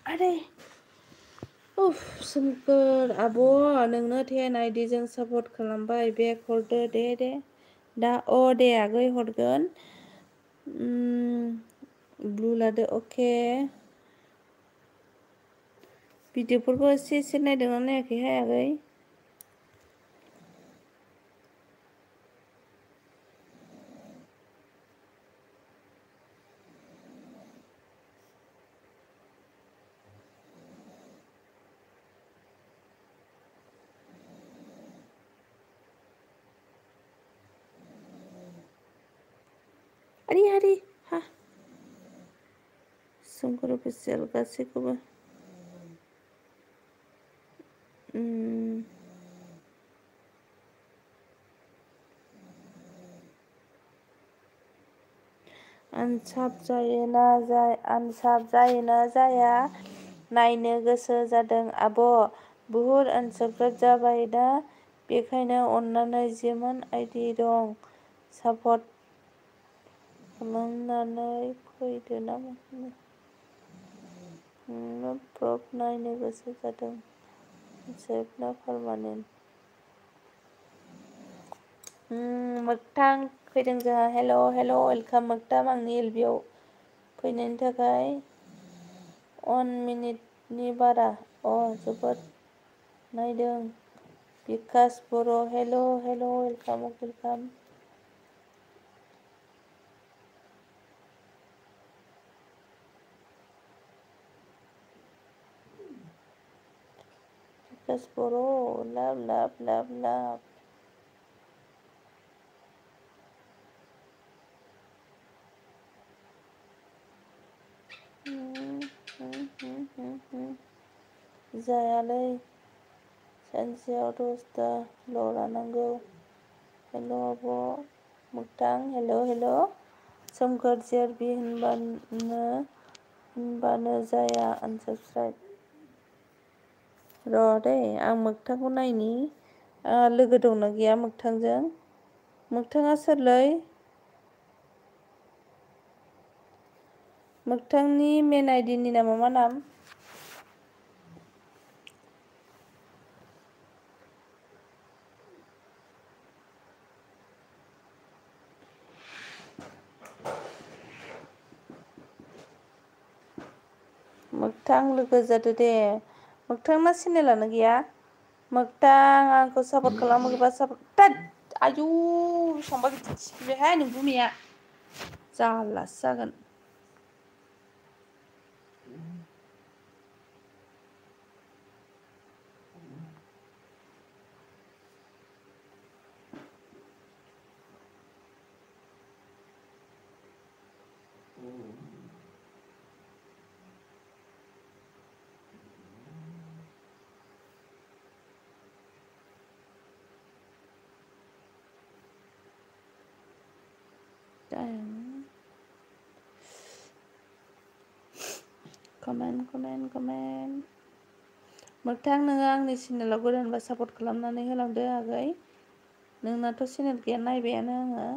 आरे सोमखोर आब' नोंनो 10 आइडिजों सापर्ट खालामबाय बेक हरदो दे दा दे आगै हरगोन ब्लु लादो अके भिडिअफोरखौ एसे नायदोंना नायाखैहाय आगै आरे हा सोमखोर अफिसियेल गासैखौबो आनसाब जायोना जाया नायनो गोसो जादों आब' बुहुद आनसाबग्राब जाबाय दा बेखायनो अन्नानै जिमोन आइडि दं सापर्ट खालामनानै फैदो नामा प्रुफ नायनो गोसो जादों सेफ ना पारमानेन्ट मोगथां फैदों जोंहा हेल' वेलकाम मोगथां आंनि एलबियाव फैनायनि थाखाय 1 मिनिटनि बारा जोबोद नायदों बिकास बर' हेल' वेलकाम बिकास बर' लाभ जायालै सानसेयाव 10थाल' लानांगौ हेल' आब' मोगथां हेल' सोमखोर जेरबि होनबानो जाया आनसाबस्क्राइब र' दै आं मोगथांखौ नायनि लोगो दंना गैया मोगथांजों मोगथाङा सोरलै मोगथांनि मेन आइडिनि नामा मा नाम मोगथां लोगो जादो दे मोगथांना चेनेलानो गैया मोगथां आंखौ सापर्ट खालामोबा सापर्ट आयु बेसेबांबा गिदिर थिखिबायहाय नों बुमिया जारलासो जागोन कमेन्ट मोगथां नोङो आंनि चेनेलाव गोदानबा सापर्ट खालामनानै होलांदो आगै नोंनाथ' चेनेल गैया नायबायानो आङो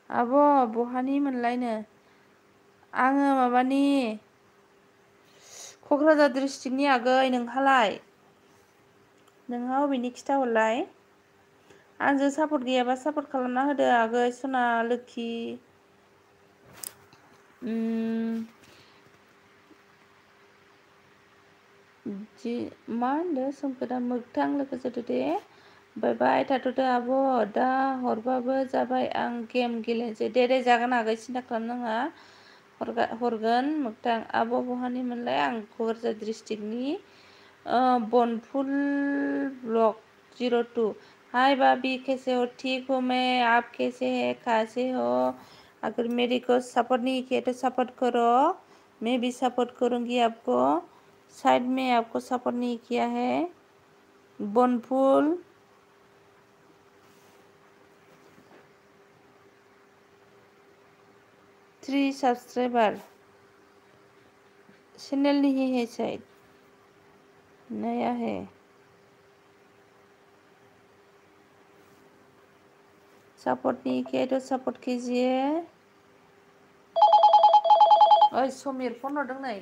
आब' बहानि मोनलायनो आङो माबानि क'क्राझार डिस्ट्रिक्टनि आगै नोंहालाय नोंहा अबेनि खिथाहरलाय आंजों सापर्ट गैयाबा सापर्ट खालामना होदो आगै सना लोखि मा होनदों सोमखोरा मोगथां लोगो जादो दे बाय थाथ'दो आब' दा हरबाबो जाबाय आं गेम गेलेनोसै दे जागोन आगै सिन्था खालामनाङा हरगोन मोगथां आब' बहानि मोनलाय आं क'क्राझार डिस्ट्रिक्टनि बनफुल ब्लॉक 02 हाय भाभी कैसे हो ठीक हो मैं आप कैसे है कैसे हो अगर मेरे को सपोर्ट नहीं किया तो सपोर्ट करो मैं भी सपोर्ट करूंगी आपको साइड में आपको सपोर्ट नहीं किया है बनफुल 3 सब्सक्राइबर चैनल नहीं है शायद नया है सपोर्ट नहीं किया तो सपोर्ट कीजिए ओइ समीर फन हरदों नै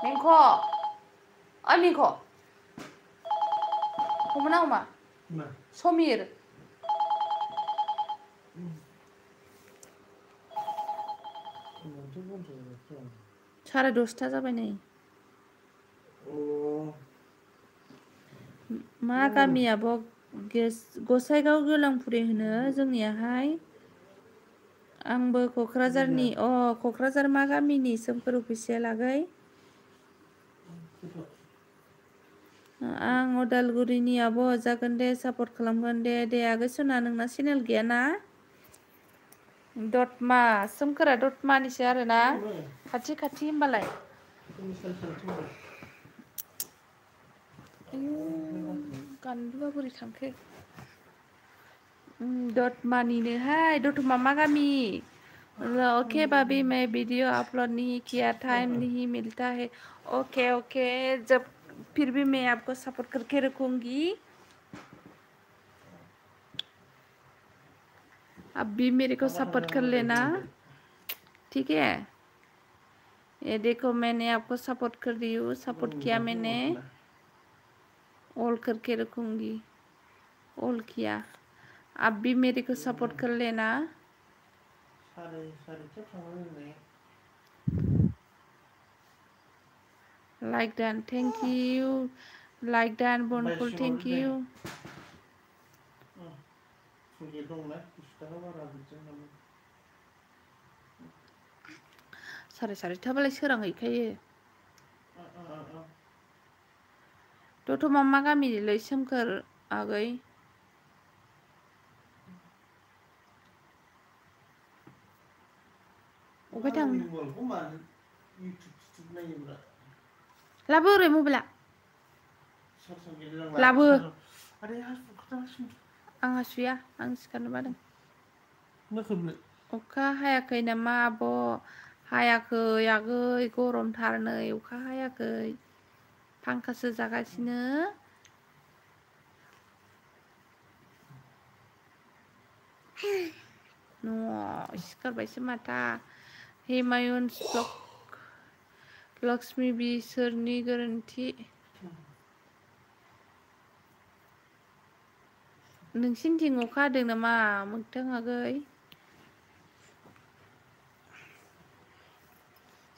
मिंख ओइ मिंख हमना हमा समीर 10:30 जाबाय नै मा गामि आब' गसाइगाव गोलांपुरि होनो जोंनियाहाय आंबो क'क्राझारनि क'क्राझार मा गामिनि सोमखोर अफिसियेल आगै आं उदालगुरिनि आब' जागोन दे सापर्ट खालामगोन दे आगै सना नोंना चेनेल गैयाना दतमा सोमखोरा दतमानिसो आरोना खाथि होमबालाय गानदुआ बोरै थांखो दतमानिनोहाय दतमा मा गामि ओके भाभी मैं वीडियो अपलोड नहीं किया टाइम नहीं मिलता है ओके जब फिर भी मैं आपको सपोर्ट करके रखूंगी अब भी मेरे को सपोर्ट कर लेना ठीक है ये देखो मैंने आपको सपोर्ट कर दी हूँ सपोर्ट किया मैंने ऑल करके रखूंगी ऑल किया अब भी मेरे को सपोर्ट कर लेना like done thank you like done बनफुल थैंक यू साराय 4:30 सोरांहैखायो दतमा मा गामिनिलै सोमखोर आगै अबे थां लाबो ओरै मबाइला लाबो आं हासुया आं सिखारनो बादों अखा हायाखै नामा आब' हायाखै आगै गरमथार नै अखा हायाखै फांखासो जागासिनो न'आव सिखारबायसो माथा हिमायुन लक्ष्मी बिसोरनि गोरोन्थि नोंसिनिथिं अखा हादों नामा मोगथां आगै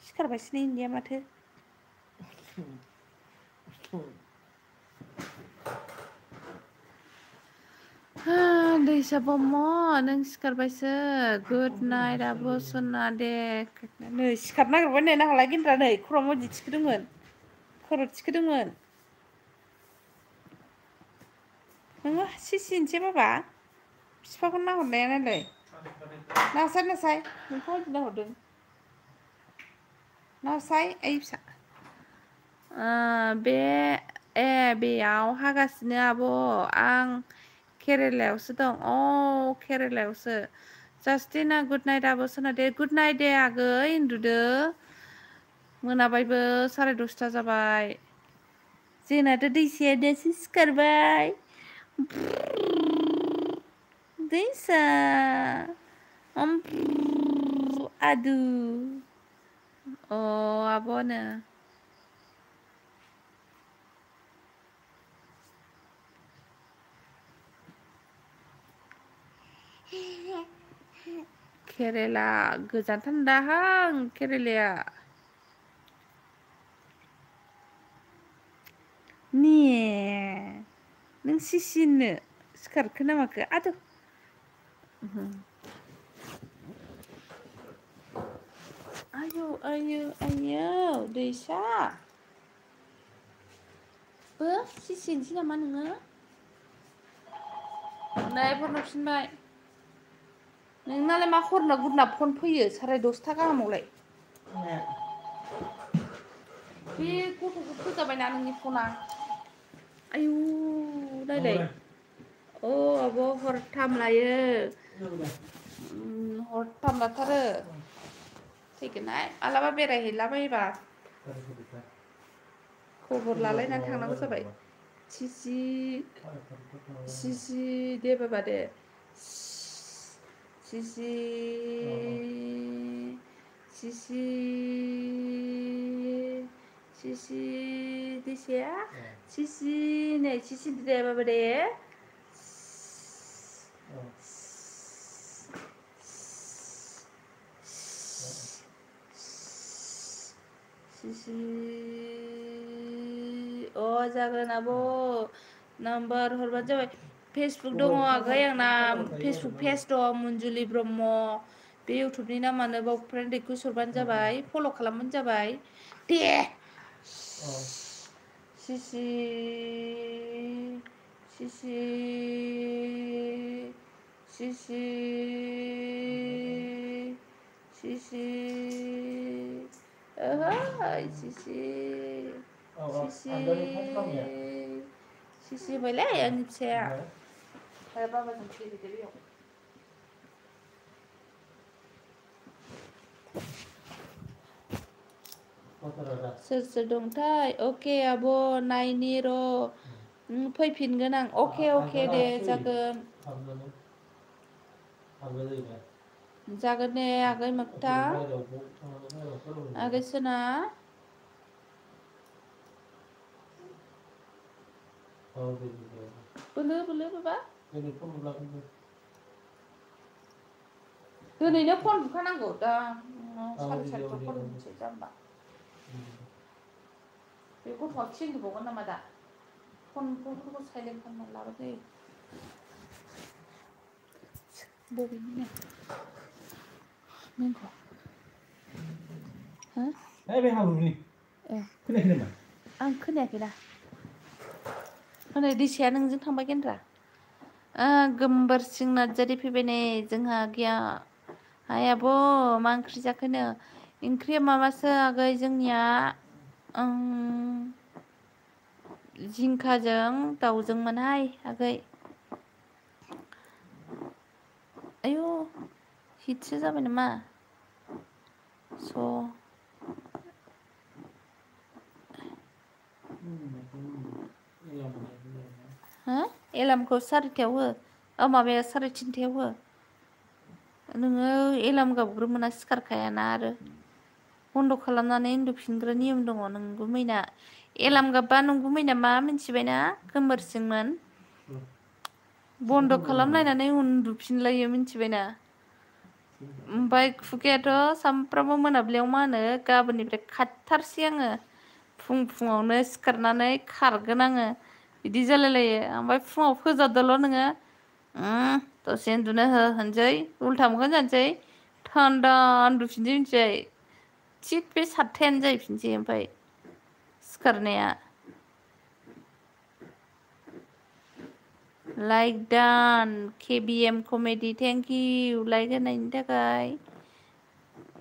सिखारबायसो नै इन्दिया माथो दैसा ब्रह्म नों सिखारबायसो गुड नाइट आब' सना दे नै सिखारनो नागिरबाय नै नाहालाय गिन्द्रा नै खर' मोदि थिखोदोंमोन खर' थिखोदोंमोन नोङो सिसिनोसै बाबा बिफाखौ नाहरनाया नायलाय नासाय नोंखौ बायदि नाहरदों नासाय ओइ फिसा बेयाव हागासिनो आब' आं केरेलायावसो दं केरेलायावसो जास्टिना गुड नाइट आब' सोना दे गुड नाइट दे आगै उन्दुदो मोनाबायबो 10:30 जाबाय जोंनाथ' दैसाया दासो सिखारबाय दैसा आदु आब'नो केरेला गोजान थान्दाहां केरेलाया नों सिसिनो सिखारखो ना माखो आदु आयौ दैसा सिसिनोसै नामा नोङो नै फन हरफिनबाय नोंनालाय मा हरना गुरना फन फैयो 10:30 गाहामावलाय बे गथ'खौ फोजाबायना नोंनि फना आयु नायलाय आब' हरथाम लायो हरथाम लाथारो फैगोनहाय मालाबा बेरायहैलाबायबा खबर लालायनानै थांनांगौ जाबाय सिसि दे बाबा दे सिसि दैसाया सिसि नै सिसि दे बाबा दे सिसि जागोन आब' नाम्बार हरबानो जाबाय फेसबुक दङ आगै आंना फेसबुक पेज दं मन्जुलि ब्रह्म बे इउटुबनि नामानो बाव फ्रेन्ड रिकुइस्ट हरबानो जाबाय फल' खालामबानो जाबाय दे सिसि सिसि होबायलै आंनि फिसाया बाबाजों गेलेदो बेयाव सोर दंथाय अके आब' नायनि र' फैफिनगोन आं अके दे जागोन जागोन दे आगै मोगथा आगै सोना बोलो बाबा दिनैनो फन बुखानांगौ दा 7:30 फन बुनोसै जाम्बा बे गथ'आ खिन्थाबावगोन नामा दा फनफोरखौ साइलेन्ट खालामनानै लाबाय जायो बबेनिनो नोंखौ बे हाब्रुनि खोनायाखै नामा आं खोनायाखै दा हनै दैसाया नोंजों थांबाय गेन्द्रा गोमबोरसिं नार्जारि फैबाय नै जोंहा गैया हाय आब' मा ओंख्रि जाखोनो ओंख्रिया माबासो आगै जोंनिया जिंखाजों दाउजोंमोनहाय आगै आयु हिटसो जाबाय नामा एलार्मखौ 4:30 हो माबाया 3:30 हो नोङो एलार्म गाबग्रोमोना सिखारखायाना आरो बन्द' खालामनानै उन्दुफिनग्रा नियम दङ नोंबो मैना एलार्म गाबबा नोंबो मैना मा मिन्थिबायना गोमोरसिंमोन बन्द' खालामलायनानै उन्दुफिनलायो मिन्थिबायना ओमफ्राय खुगायाथ' सामफ्रामबो मोनाबिलियाव मा होनो गाबोननिफ्राय खारथारसै आङो फुङावनो सिखारनानै खारगोन आङो बिदि जालायलायो ओमफ्राय फुङाव फोजाबदोल' नोङो दसे उन्दुनो होनसै उल्था मोखां जानोसै थान्दा उन्दुफिनसै मिन्थिबाय थिग बे 7:00 जाहैफिनसै ओमफ्राय सिखारनाया like done KBM comedy thank you like होनायनि थाखाय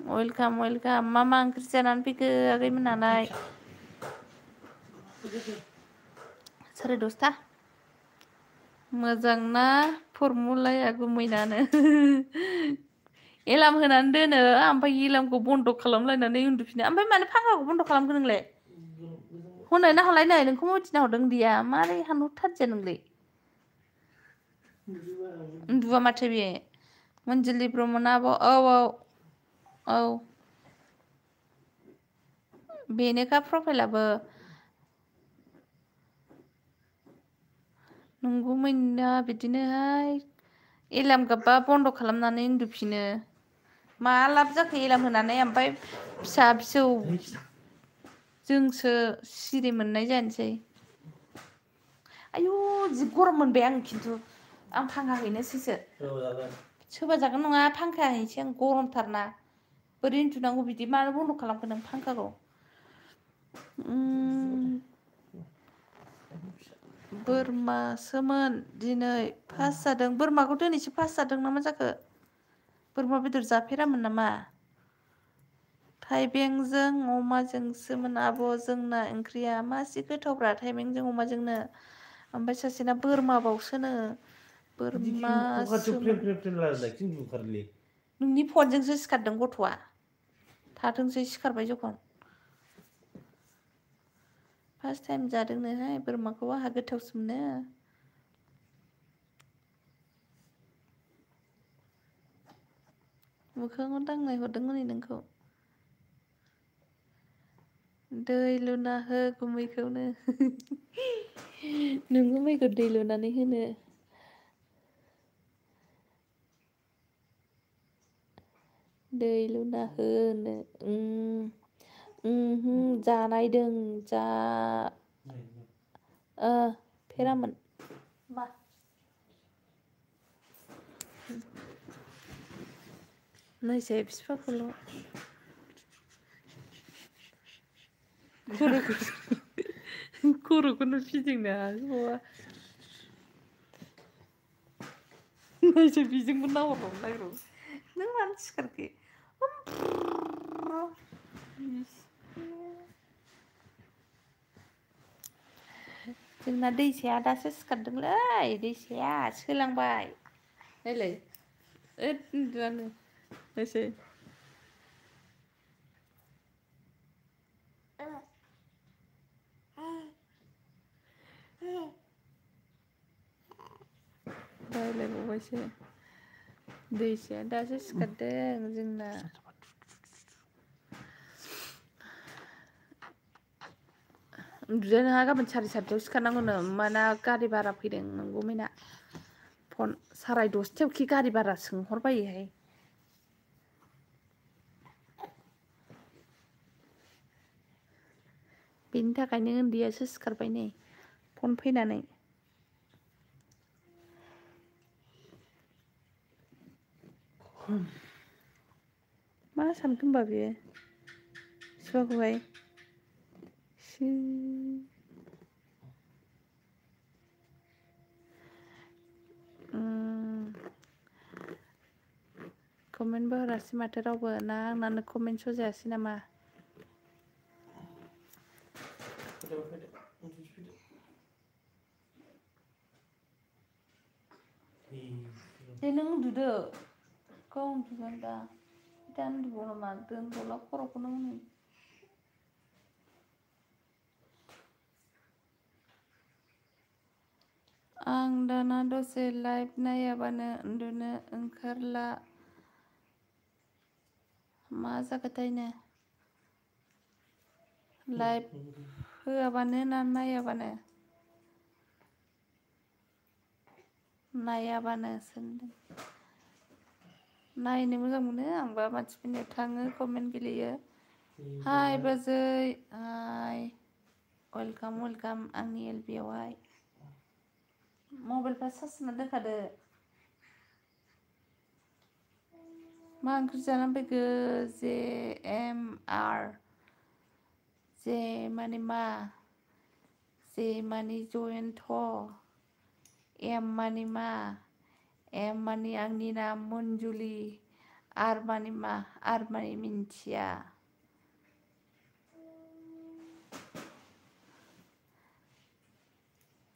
वेलकाम वेलकाम मा ओंख्रि जानानै फैखो आगैमोनालाय 10:30 मोजां ना फर्मुलाया गुमैनानो एलार्म होनानै दोनो ओमफ्राय एलार्मखौ बन्द खालामलायनानै उन्दुफिनो ओमफ्राय मानो फांखाखौ बन्द खालामखो नोंलाय हनै ना हलाय नै नोंखौ मिथिना हरदों दिया मारै हानहरथारदिया नोंलाय उन्दुवा माथो बे मनजिलि ब्रह्मना आब' औ बेनोखा प्रफाइलाबो नंगौ मैना बिदिनोहाय एलार्म गाबबा बन्द खालामनानै उन्दुफिनो मा लाब जाखो एलार्म होनानै ओमफ्राय फिसा फिसौ जोंसो सिरि मोननाय जानोसै आयु जि गरम मोनबाय आं खिन्थु आं फांखा हैनोसैसो सोरबा जागोन नङा फांखा हैनोसै आं गरमथारना बोरै उन्दुनांगौ बिदि मानो बन्द खालामखो नों फांखाखौ बोरमासोमोन दिनै फास जादों बोरमाखौ दिनैसो फास जादों ना मा जाखो बोरमा बेदर जाफेरामोन नामा थाइबेंजों अमाजोंसोमोन आब' जोंना ओंख्रिया मासि गोथावब्रा थाइबेंजों अमाजोंनो ओमफ्राय सासेना बोरमा बावसोनो बोरमासोमोन नोंनि फनजोंसो सिखारदों गथ'आ थाथोंसै सिखारबाय जखन फार्स्ट टाइम जादोंनोहाय बोरमाखौ आंहा गोथावसो मोनो मोखाङाव दांनाय हरदों हनै नोंखौ दै लुना हो गुमैखौनो नों गुमैखौ दै लुनानै होनो दै लुना होनो जानायदों जा फेरामोन मा नायसाय बिफाखौल' खर'खौनो फिदिंनो हागौआ नायसाय बेजोंबो नाहरबावनो नागिरो नों मानो सिखारखो जोंना दैसाया दासो सिखारदोंलै दैसाया सोलांबाय नायलाय उन्दुआनो नायसाय रायलायबावबायसो दैसाया दासो सिखारदों जोंना उन्दुनाय नङा गाबोन 7:30 सिखारनांगौनो माना गारि भारा फैदों नंगौ मैना फन 10:30 खि गारि भारा सोंहरबायोहाय बेनि थाखायनो उन्दैयासो सिखारबाय नै फन फैनानै मा सानखो होमबा बेयो बिफाखौहाय कमेन्टबो होरासै माथो रावबो ना आंनानो कमेन्ट सजायासै नामा दे नों उन्दुदो गाव उन्दुगोन दा उन्दुबाव नामा दोनबावला खर'खौनो हनै आं दाना दसे लाइभ नायाबानो उन्दुनो ओंखारला मा जाखोथायनो लाइभ होआबानो ना नायाबानो सोंदों नायनो मोजां मोनो आंबा मानसिफोरनियाव थाङो कमेन्ट गेलेयो हाय बाजै हाय वेलकाम वेलकाम आंनि एलबियावहाय मबाइलफ्रा चार्ज होना दोनखादो मा ओंख्रि जानानै फैखो JMR जे माने मा जे माने जयन्त एम माने मा एम माने आंनि नाम मन्जुलि आरमानि मा आरमानि मिन्थिया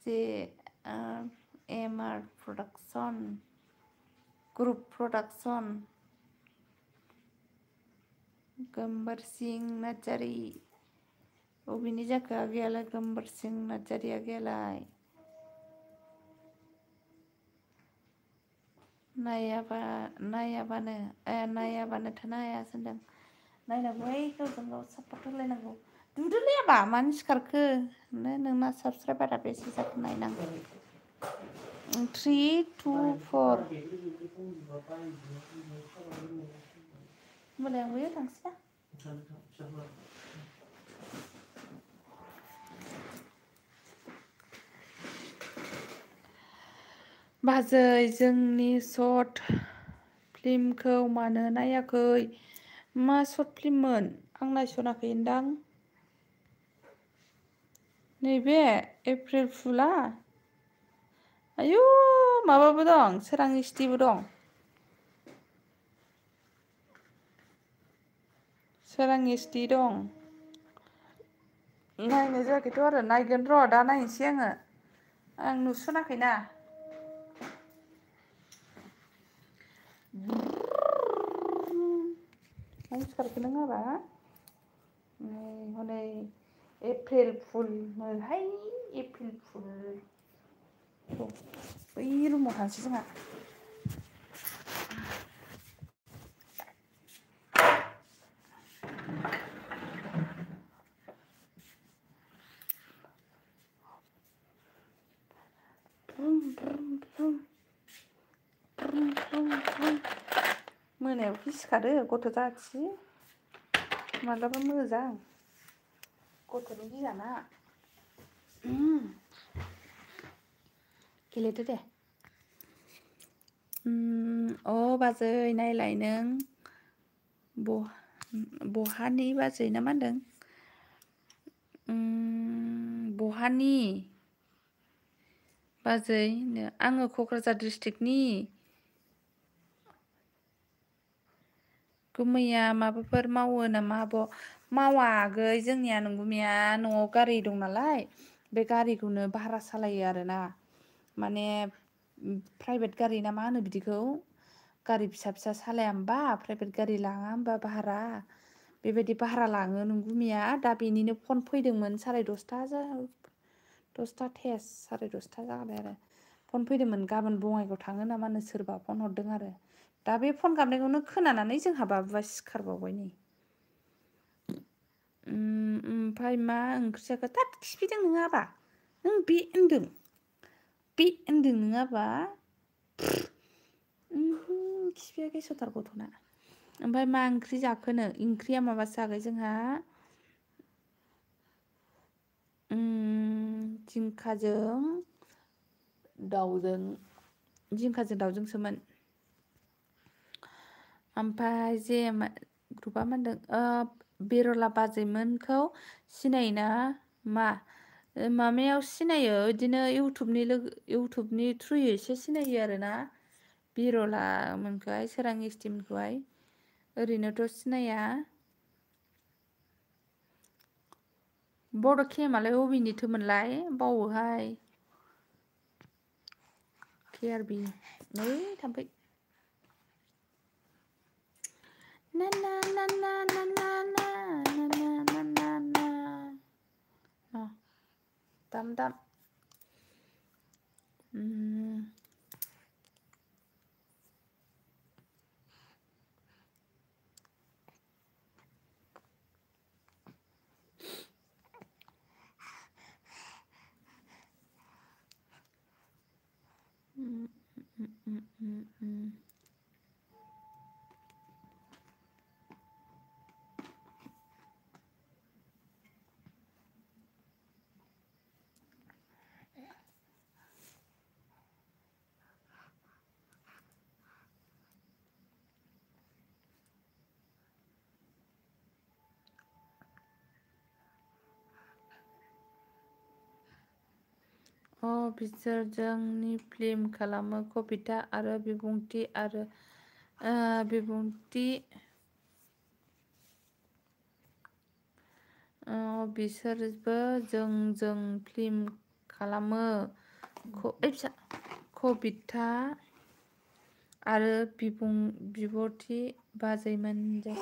जे MR production group production Gabbar सिं नार्जारि बबेनि जाखो आगैयालाय गब्बर सिं नार्जारि आगैयालाय नायाबानो थानो हाया सानदों नायनांगौहाय गावजों गाव सापर्ट होलायनांगौ दुदुलायाबा मानो सिखारखो नोंना साबसक्राइबारा बेसे जाखो नायनांगौ 3 2 4 होमबालाय आं बैयाव थांसै ना बाजै जोंनि सर्ट फिल्मखौ मानो नायाखै मा सर्ट फिल्ममोन आं नायसनाखैदां नैबे एप्रिल फुला आयु माबाबो दं सोरां स्टिबो दं सोरां एसटि दं नायनाय जायाखैथ' आरो नायगोन र' दा नायनोसै आं नुसनाखैना आं सिखारखो नों आबा हनै एप्रिल फुलनोहाय एप्रिल फुल बै रुमाव थांसै जोंहा मोनायावसो सिखारो गथ' जाथि मालाबा मोजां गथ'नि गियाना गेलेदो दे अ बाजै नायलाय नों बहानि बाजै ना मा होनदों बहानि बाजै आङो क'क्राझार डिस्ट्रिक्टनि गुमैया माबाफोर मावो नामा आब' मावा आगै जोंनिया नंगुमैया न'आव गारि दं नालाय बे गारिखौनो भारा सालायो आरोना माने प्राइभेट गारि ना मा होनो बिदिखौ गारि फिसा फिसा सालाया होमबा प्राइभेट गारि लाङा होमबा भारा बेबायदि भारा लाङो नंगुमैया दा बेनिनो फन फैदोंमोन 10:30 टेस 10:30 जाबाय आरो फन फैदोंमोन गाबोन बङाइगाव थाङो नामानो सोरबा फन हरदों आरो दा बे फन गाबनायखौनो खोनानानै जोंहा बाबुआ सिखारबावबाय नै ओमफ्राय मा ओंख्रि जाखो थाद खिफिदों नोङो आबा नों बे होनदों नोङो आबा खिफिया गेसथार गथ'ना ओमफ्राय मा ओंख्रि जाखोनो ओंख्रिया माबासो आगै जोंहा जिंखाजों दाउजोंसोमोन ओमफ्राय जे ग्रुपआ मा होनदों बेरला बाजैमोनखौ सिनायोना मा माबायाव सिनायो बिदिनो इउटुबनि थ्रुयै एसे सिनायो आरोना बिरला मोनखौहाय सोरां एसटिमोनखौहाय ओरैनोथ' सिनाया बड' केमालाय अबेनिथोमोनलाय बावोहाय केआरबि नै थाम्फै ना ना ना ना ना ना ना ना ना ना ना दाम बिसोर जोंनि फिल्म खालामो कबिता आरो बिबुंथि आरो बिबुंथि बिसोरबो जोंजों फिल्म खालामो कबिता आरो बिबुंथि बाजैमोनजों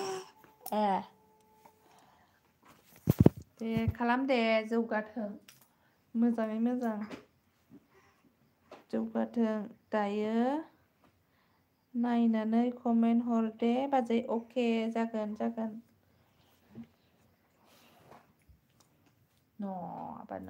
दे खालाम दे जौगाथों मोजाङै मोजां जौगाथों दायो नायनानै कमेन्ट हर दे बाजै अके जागोन आबाद न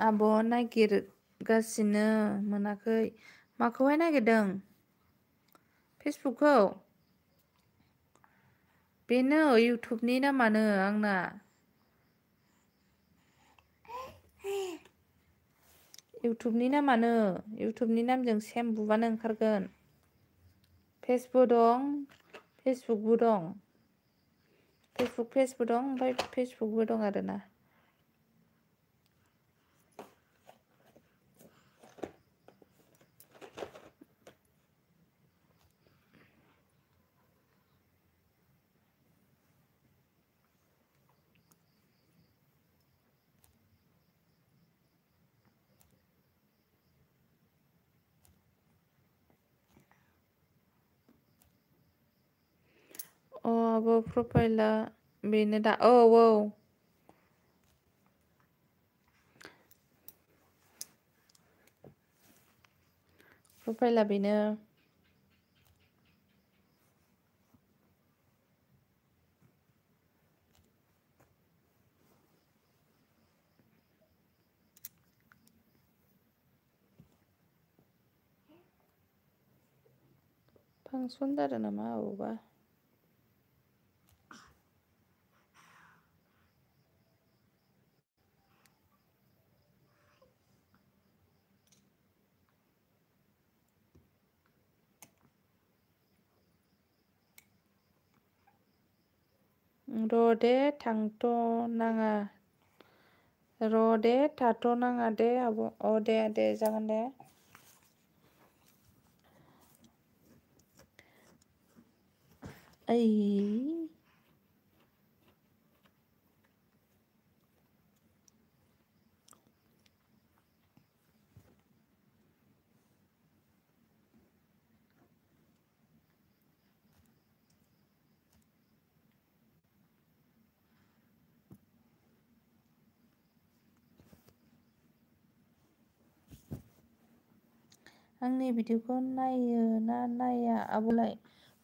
आब' नागिरगासिनो मोनाखै माखौहाय नागिरदों फेसबुकखौ बेनो इउटुबनि नामानो आंना इउटुबनि नामजों सेम बुबानो ओंखारगोन फेसबुकबो दं फेसबुक पेजबो दं ओमफ्राय फेसबुकबो दं आरोना आब' प्रफाइला बेनो दा औ प्रफाइला बेनो फांसन जादों नामा अबावबा र' दे थांथ' नाङा दे आब' दे जागोन दे आंनि भिडिअखौ नायो ना नाया आब'लाय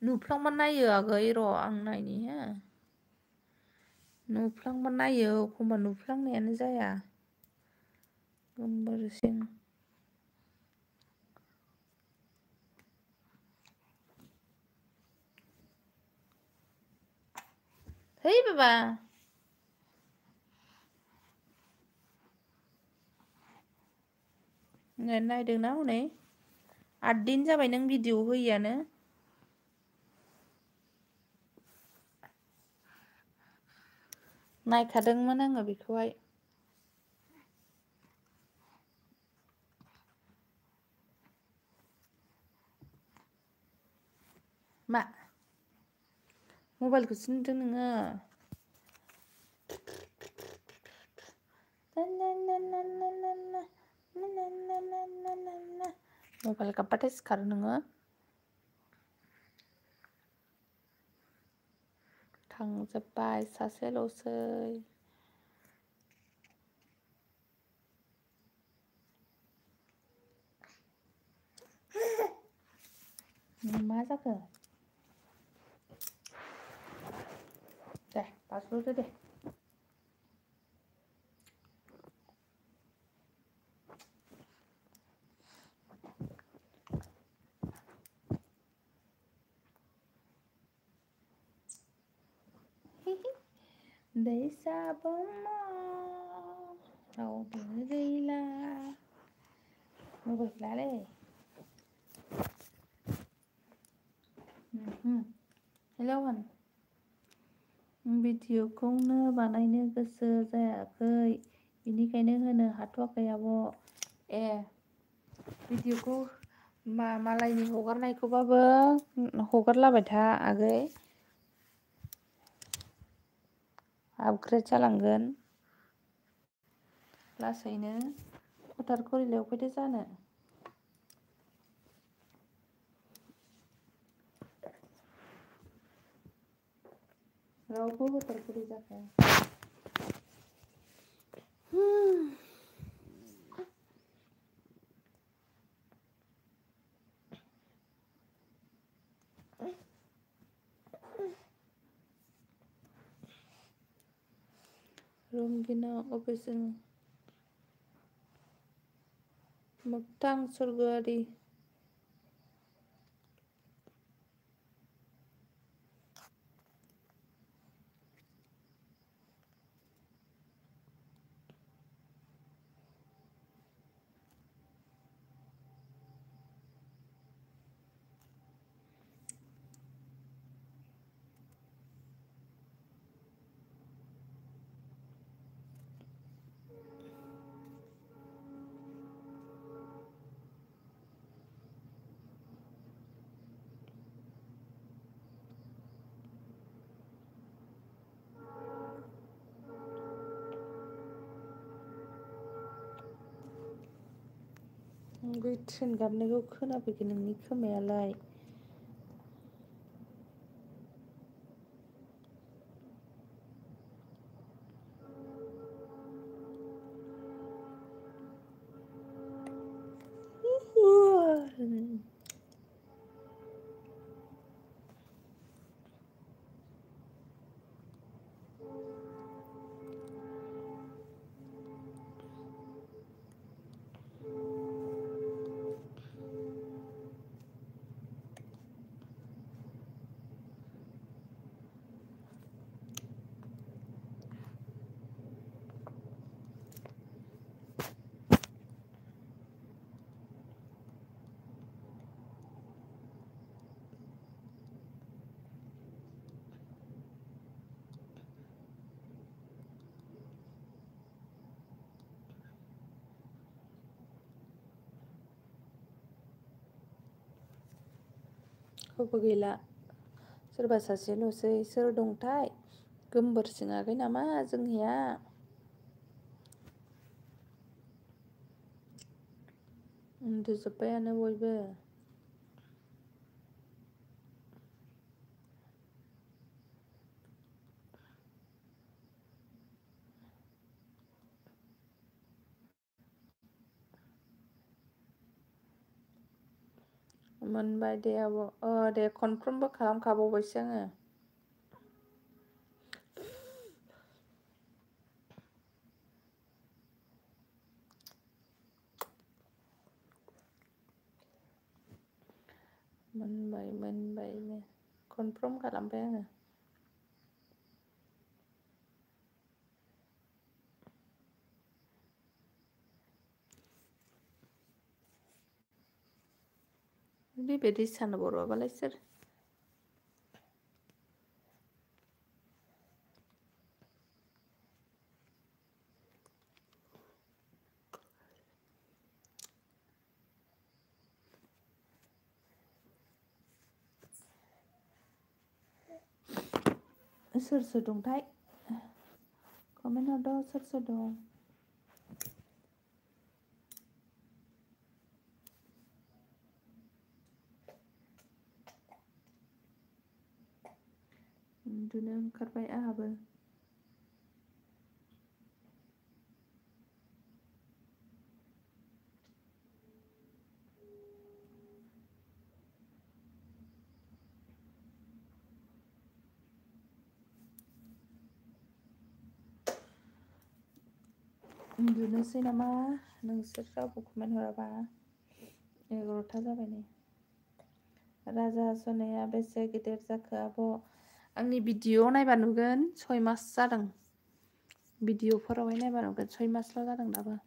नुफ्लांबा नायो आगै र' आं नायनि हो नुफ्लांबा नायो एखमबा नुफ्लांनायानो जाया गोमबोरसिं है बाबा नायदोंना हनै 8 दिन जाबाय नों भिडिअ होयियानो नायखादोंमोन आङो बेखौहाय मा मबाइलखौसो नुदों नोङो मबाइल गाबबाथाय सिखारो नोङो थांजोब्बाय सासेल'सै मा जाखो दे बाज्ल'दो दे दैसा रावबो गैला मबाइलखौ लालै हेलौ होन भिडिअखौनो बानायनो गोसो जायाखै बेनिखायनो होनो हाथ'वाखै आब'। ए भिडिअखौ मालायनि हगारनायखौबाबो हगारलाबाय था आगै। आपग्रेड जालांगोन लासैनो। फोथार खरिलायाव फैदो जानो। रावबो फोथार खरि जाखाया। रंगिना अफिसियेल मोगथां सोरगोआरि बै ट्रेन गाबनायखौ खोनाफैखो नोंनि खोमायालाय? रावबो गैला सोरबा सासेल'सै। सोर दंथाय? गोमबोर सिङाखै नामा जोंनिया? उन्दुजोब्बायानो बयबो। मोनबाय दे आब'। दे कनफार्मबो खालामखाबावबायसो आङो। मोनबायनो कनफार्म खालामबाय आङो। बेबायदि सान बर'आबालाय सोर? सोर सोर दंथाय? कमेन्ट हरदो सोर सोर दं? उन्दुनो ओंखारबाय आंहाबो। उन्दुनोसै नामा नोंसोर रावबो कमेन्ट हराबा? 11था जाबाय नै। राजा सनाया बेसे गिदिर जाखो आब'? आंनि भिडिअ नायबा नुगोन 6 मास जादों। भिडिअफोरावहाय नायबा नुगोन 6 मासल' जादों दाबो।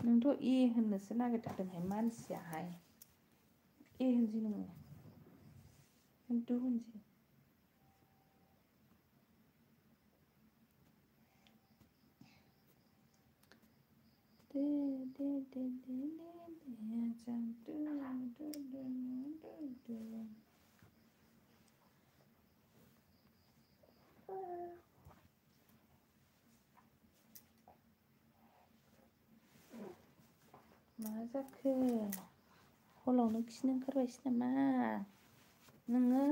नोंथ' ए होननोसो नागिरथारदोंहाय मानसियाहाय ए होनसै नोङो खिन्थु होनसै मा जाखो हलावनो खिनो ओंखारबायसो नामा नोङो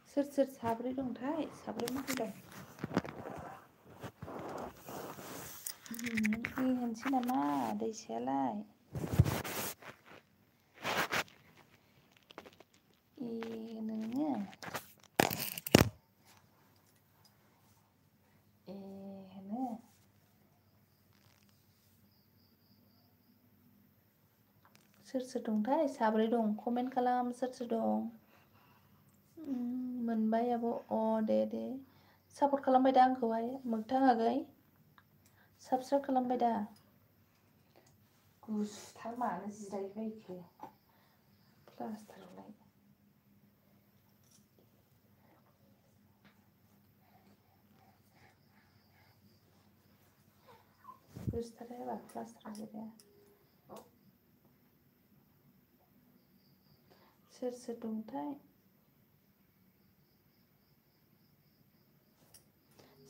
सोर सोर साब्रै दंथाय साब्रै माखै दं ए होनसै नामा दैसायालाय ए नोङो ए होनो सोर सोर दंथाय साब्रै दं कमेन्ट खालाम सोर सोर दं मोनबाय आब' अ दे सापर्ट खालामबाय दा आंखौहाय मोगथां आगै साबसक्राइब खालामबाय दा गुसुथार मानो जिरायबायखो प्लास्टारावलाय गुसुथार जायाबा प्लास्टाराव जिराया सोर सोर दंथाय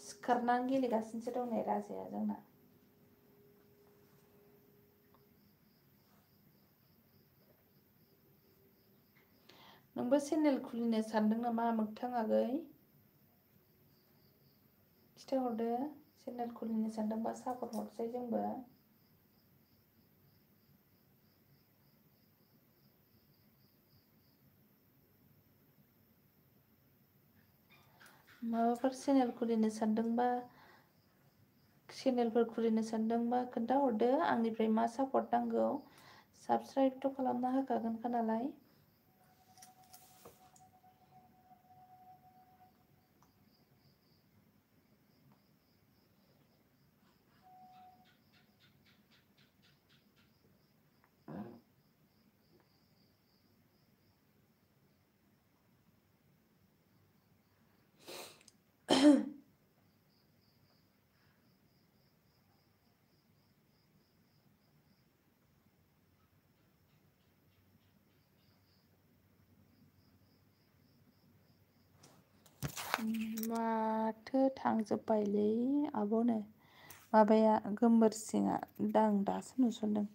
सिखारनानै गेलेगासिनोसो दं नै राजाया जोंना नोंबो चेनेल खुलिनो सानदों नामा मोगथां आगै खिथाहरदो चेनेल खुलिनो सानदोंबा सापर्ट हरसै जोंबो माबाफोर चेनेल खुलिनो सानदोंबा चेनेलफोर खुलिनो सानदोंबा खोन्थाहरदो आंनिफ्राय मा सापर्ट नांगौ साबस्क्राइबथ' खालामना होखागोनखा नालाय माथो थांजोब्बायलै आब'नो माबाया गोमबोरसिङा आं दासो नुसनदों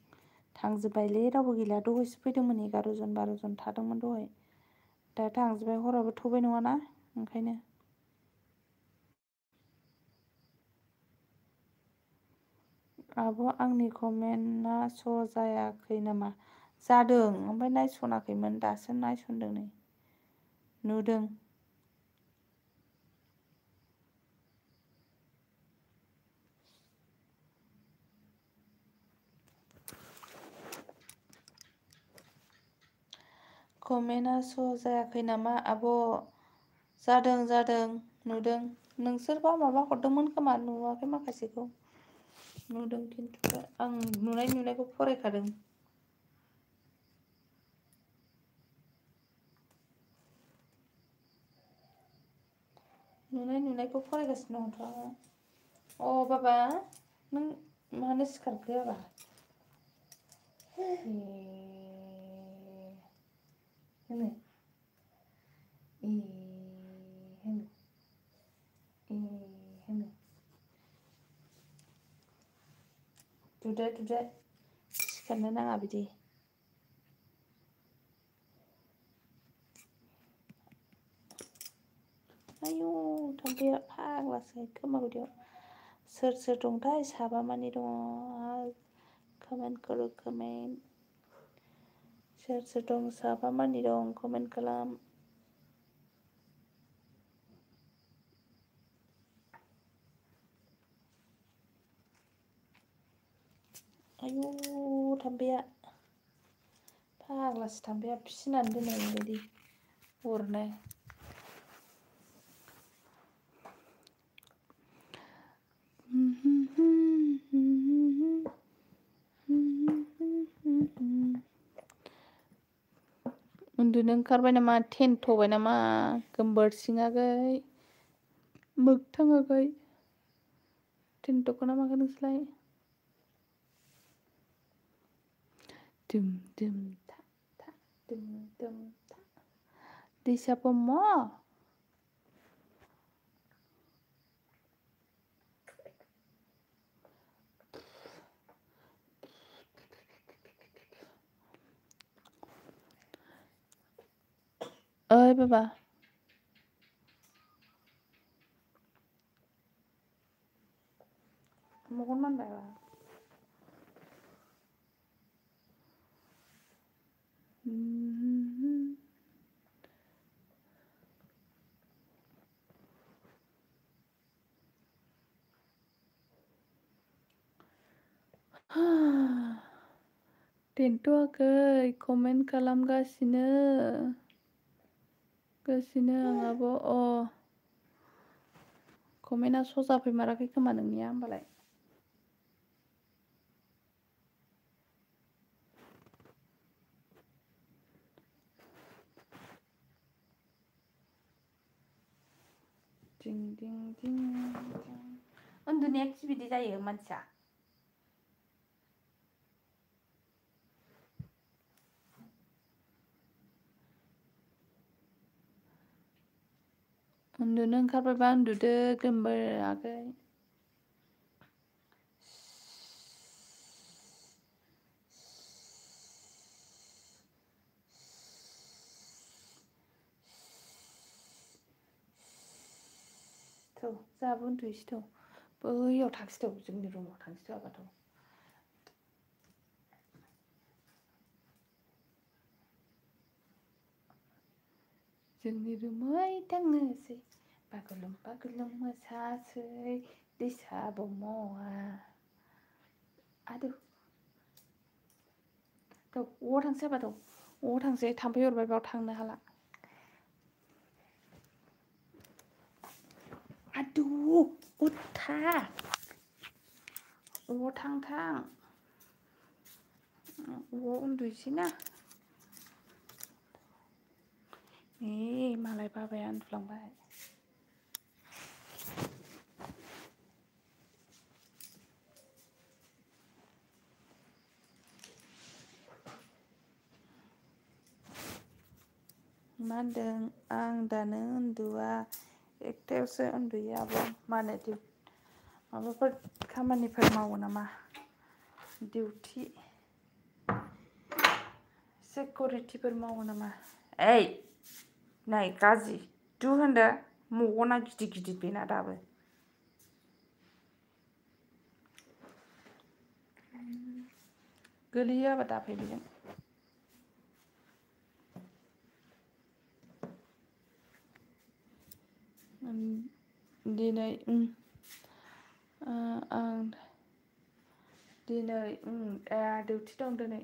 थांजोब्बायलै रावबो गैला दहायसो फैदोंमोन 11 जन 12 जन थादोंमोन दहाय दा थांजोब्बाय हराबो थौबाय नङाना ओंखायनो आब' आंनि कमेन्टआ श' जायाखै नामा जादों ओमफ्राय नायस'नाखैमोन दासो नायसनदों नै नुदों कमेन्टआ श' जायाखै नामा आब' जादों नुदों नोंसोरबा माबा हरदोंमोन खोमा नुवाखै माखासेखौ नुदों खिन्थु आं नुनायखौ फरायखादों नुनायखौ फरायगासिनो दंथ' आङो अ बाबा नों मानो सिखारखो बाबा होनो होनो होनो दुदो सिखारनो नाङा बिदि आयौ थाम्फैया फाग्लासो खोमा गुदियाव सोर दंथाय साबा मानि दङ कमेन्ट करो कमेन्ट सोर दं साबा मानि दं कमेन्ट खालाम आयौ थाम्फैया फाग्लासो थाम्फैया फिसिनानै दोननाय बायदि अरनो उन्दुनो ओंखारबाय नामा थेनथ'बाय नामा गोमबोरसिङाखै मोगथाङाखै थेनथ'खो ना माखो नोंसोरलाय दुम दुम था था दुम दुम था दैसा ब्रह्म ओइ बाबा मगन मानबाय बा थेनथ'वाखै कमेन्ट खालामगासिनो आंहाबो कमेन्टआ सजा फैमाराखै खोमा नोंनिया होमबालाय दिं दिं दिं उन्दुनाया बिदि जायो मानसिया उन्दुनो ओंखारबायबा उन्दुदो गोमबोराखै थौ जोंहाबो उन्दुनोसै थौ बैयाव थांसै थौ जोंनि रुमाव थांसै जोंहाबो जोंनि रुमै थांनोसै बागुलुम बागुलुम मोसासै दैसा ब्रह्मआ आदौ थौ अबाव थांसै होनबा थौ अबाव थांसै थाम्फै अरबाय बेयाव थांनो हाला आदौ उथा अबाव थां अबाव उन्दुसै ना मालाय बाबाया उन्दुलांबाय मा होनदों आं दानो उन्दुआ एकथायावसो उन्दुयो आब' मानो माबाफोर खामानिफोर मावो नामा डिउटि सिकिउरिटिफोर मावो नामा ओइ नै गाज्रि दु होनदो मगना गिदिर गिदिर बेना दाबो गोलैयो आबा दाफै बेजों दिनै आं दिनै डिउटि दं दिनै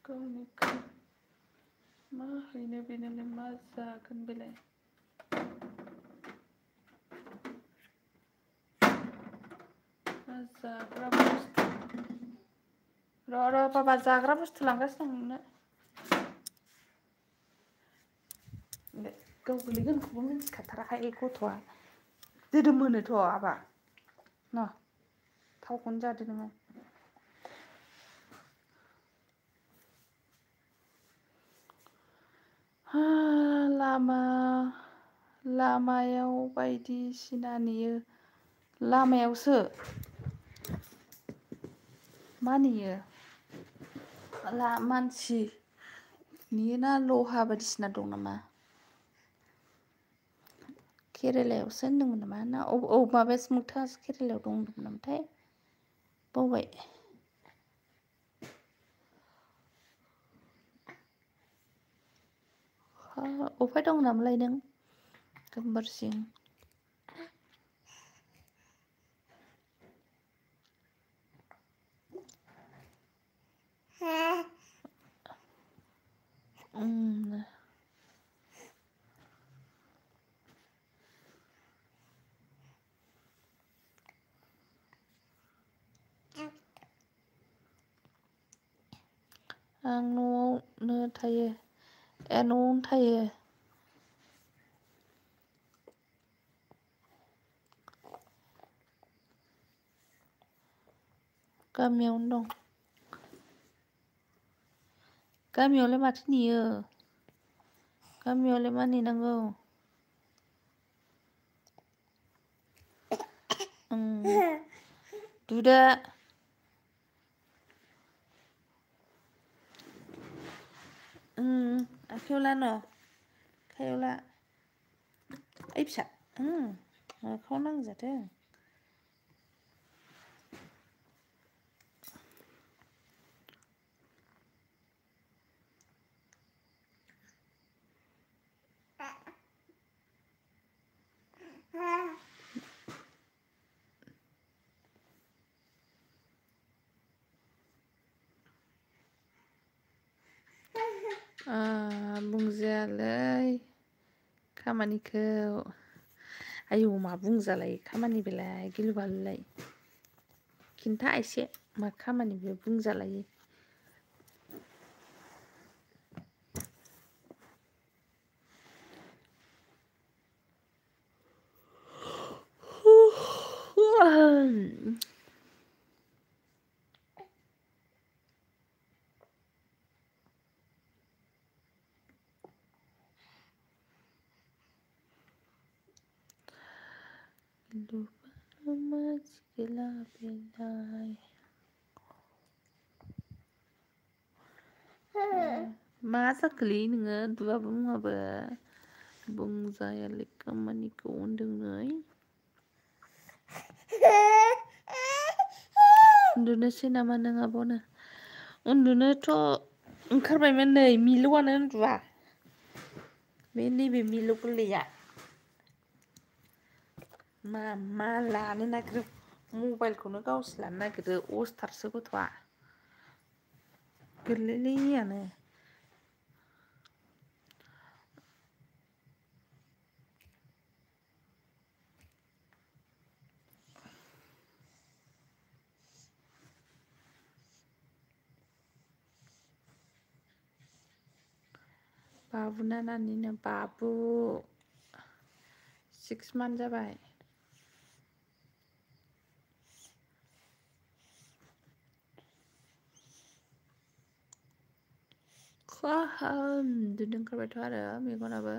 गावनि मा हैनो बेनोलाय मा जागोन बेलाय मा जाग्रा बुस्थु र' बाबा जाग्रा बुस्थु लांगासिनो दं नोंनो गाव गोलैगोनखौबो मिन्थिखाथाराखै गथ'आ दोदोम होनोथ' आबा न' थावखौनो जादो नोङो लामायाव बायदिसिना नेयो लामायावसो मा नेयो मानसि नेयोना लहा बायदिसिना दं नामा केरेलायावसो होनदोंमोन नामा ना माबायासो मोगथाङासो केरेलायाव दं होनदोंमोन नामाथाय बावबाय अफाय दं नामालाय नों गोमबोरसिं आं न'आवनो थायो न'आवनो थायो गामियावनो दं गामियावलाय माथो नेयो गामियावलाय मा नेनांगौ दुदो आखायाव ला न' आखायाव ला ओइ फिसा मोखाङाव नांजादों बुंजायालै खामानिखौ आयौ मा बुंजालायो खामानि बेलाय गिलु बालुलाय खिन्था एसे मा खामानि बे बुंजालायो मा जाखोलै नोङो दुआबो मुवाबो बुंजायालै खामानिखौ होनदों उन्दुनोसै नामा नों आब'नो उन्दुनोथ' ओंखारबायमोन नै मिलौआनो उन्दुआ बे नैबे मिलौ गोरलैया मा लानो नागिरो मबाइलखौनो गावसो लानो नागिरो अस्टारसो गथ'आ गोरलैयानो बाबु ना नानिनो बाबु 6 month जाबाय उन्दुनो ओंखारबायथ' आरो मेगनाबो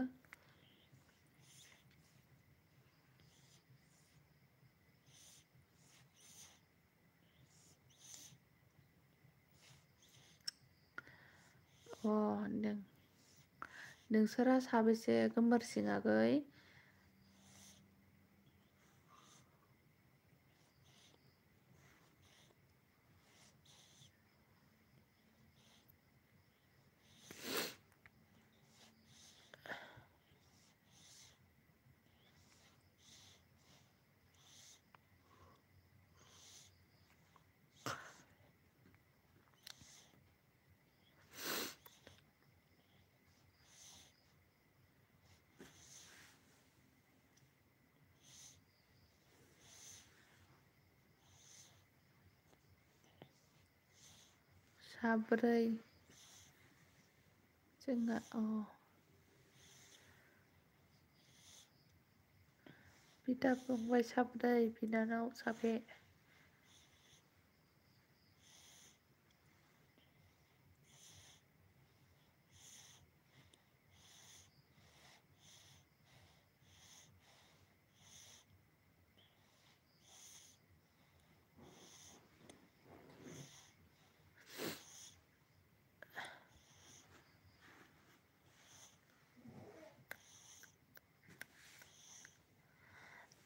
होनदों नोंसोरा साबेसे गोमबोरसिं आगै साब्रै जोंना बिदा फंबाय साब्रै बिनानाव साबे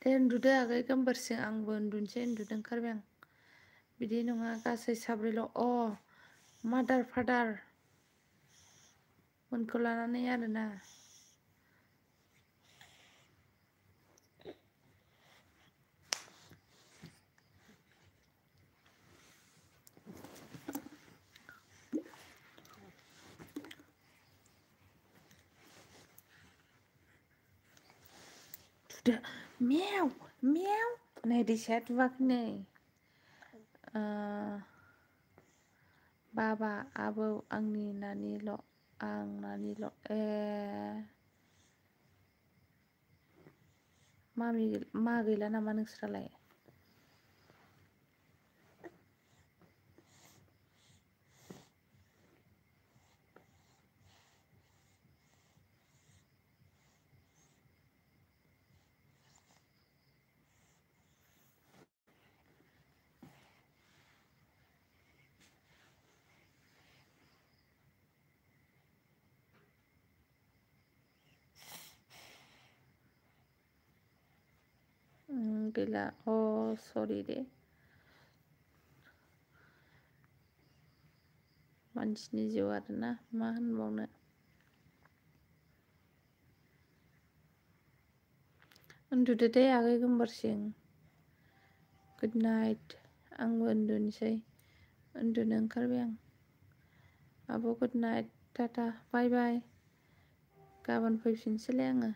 दे उन्दुदो आगै गोमबोरसिं आंबो उन्दुनो ओंखारबाय आं बिदि नङा गासै साब्रैल' मादार फादार मोनखौ लानानै आरोना meow meow नै दैसाया दुवाखै नै बाबा आबौ आंनि नानिल' आं नानिल' मा गैला नामा नोंस्रालाय? गैला सरि दे मानसिनि जिउ आरोना मा होनबावनो। उन्दुदो दे आगै गोमबोरसिं। Good night. आंबो उन्दुनोसै उन्दुनो ओंखारबाय आं। आब' गुड नाइट टाटा बाय बाय। गाबोन फैफिनसैलाय आङो।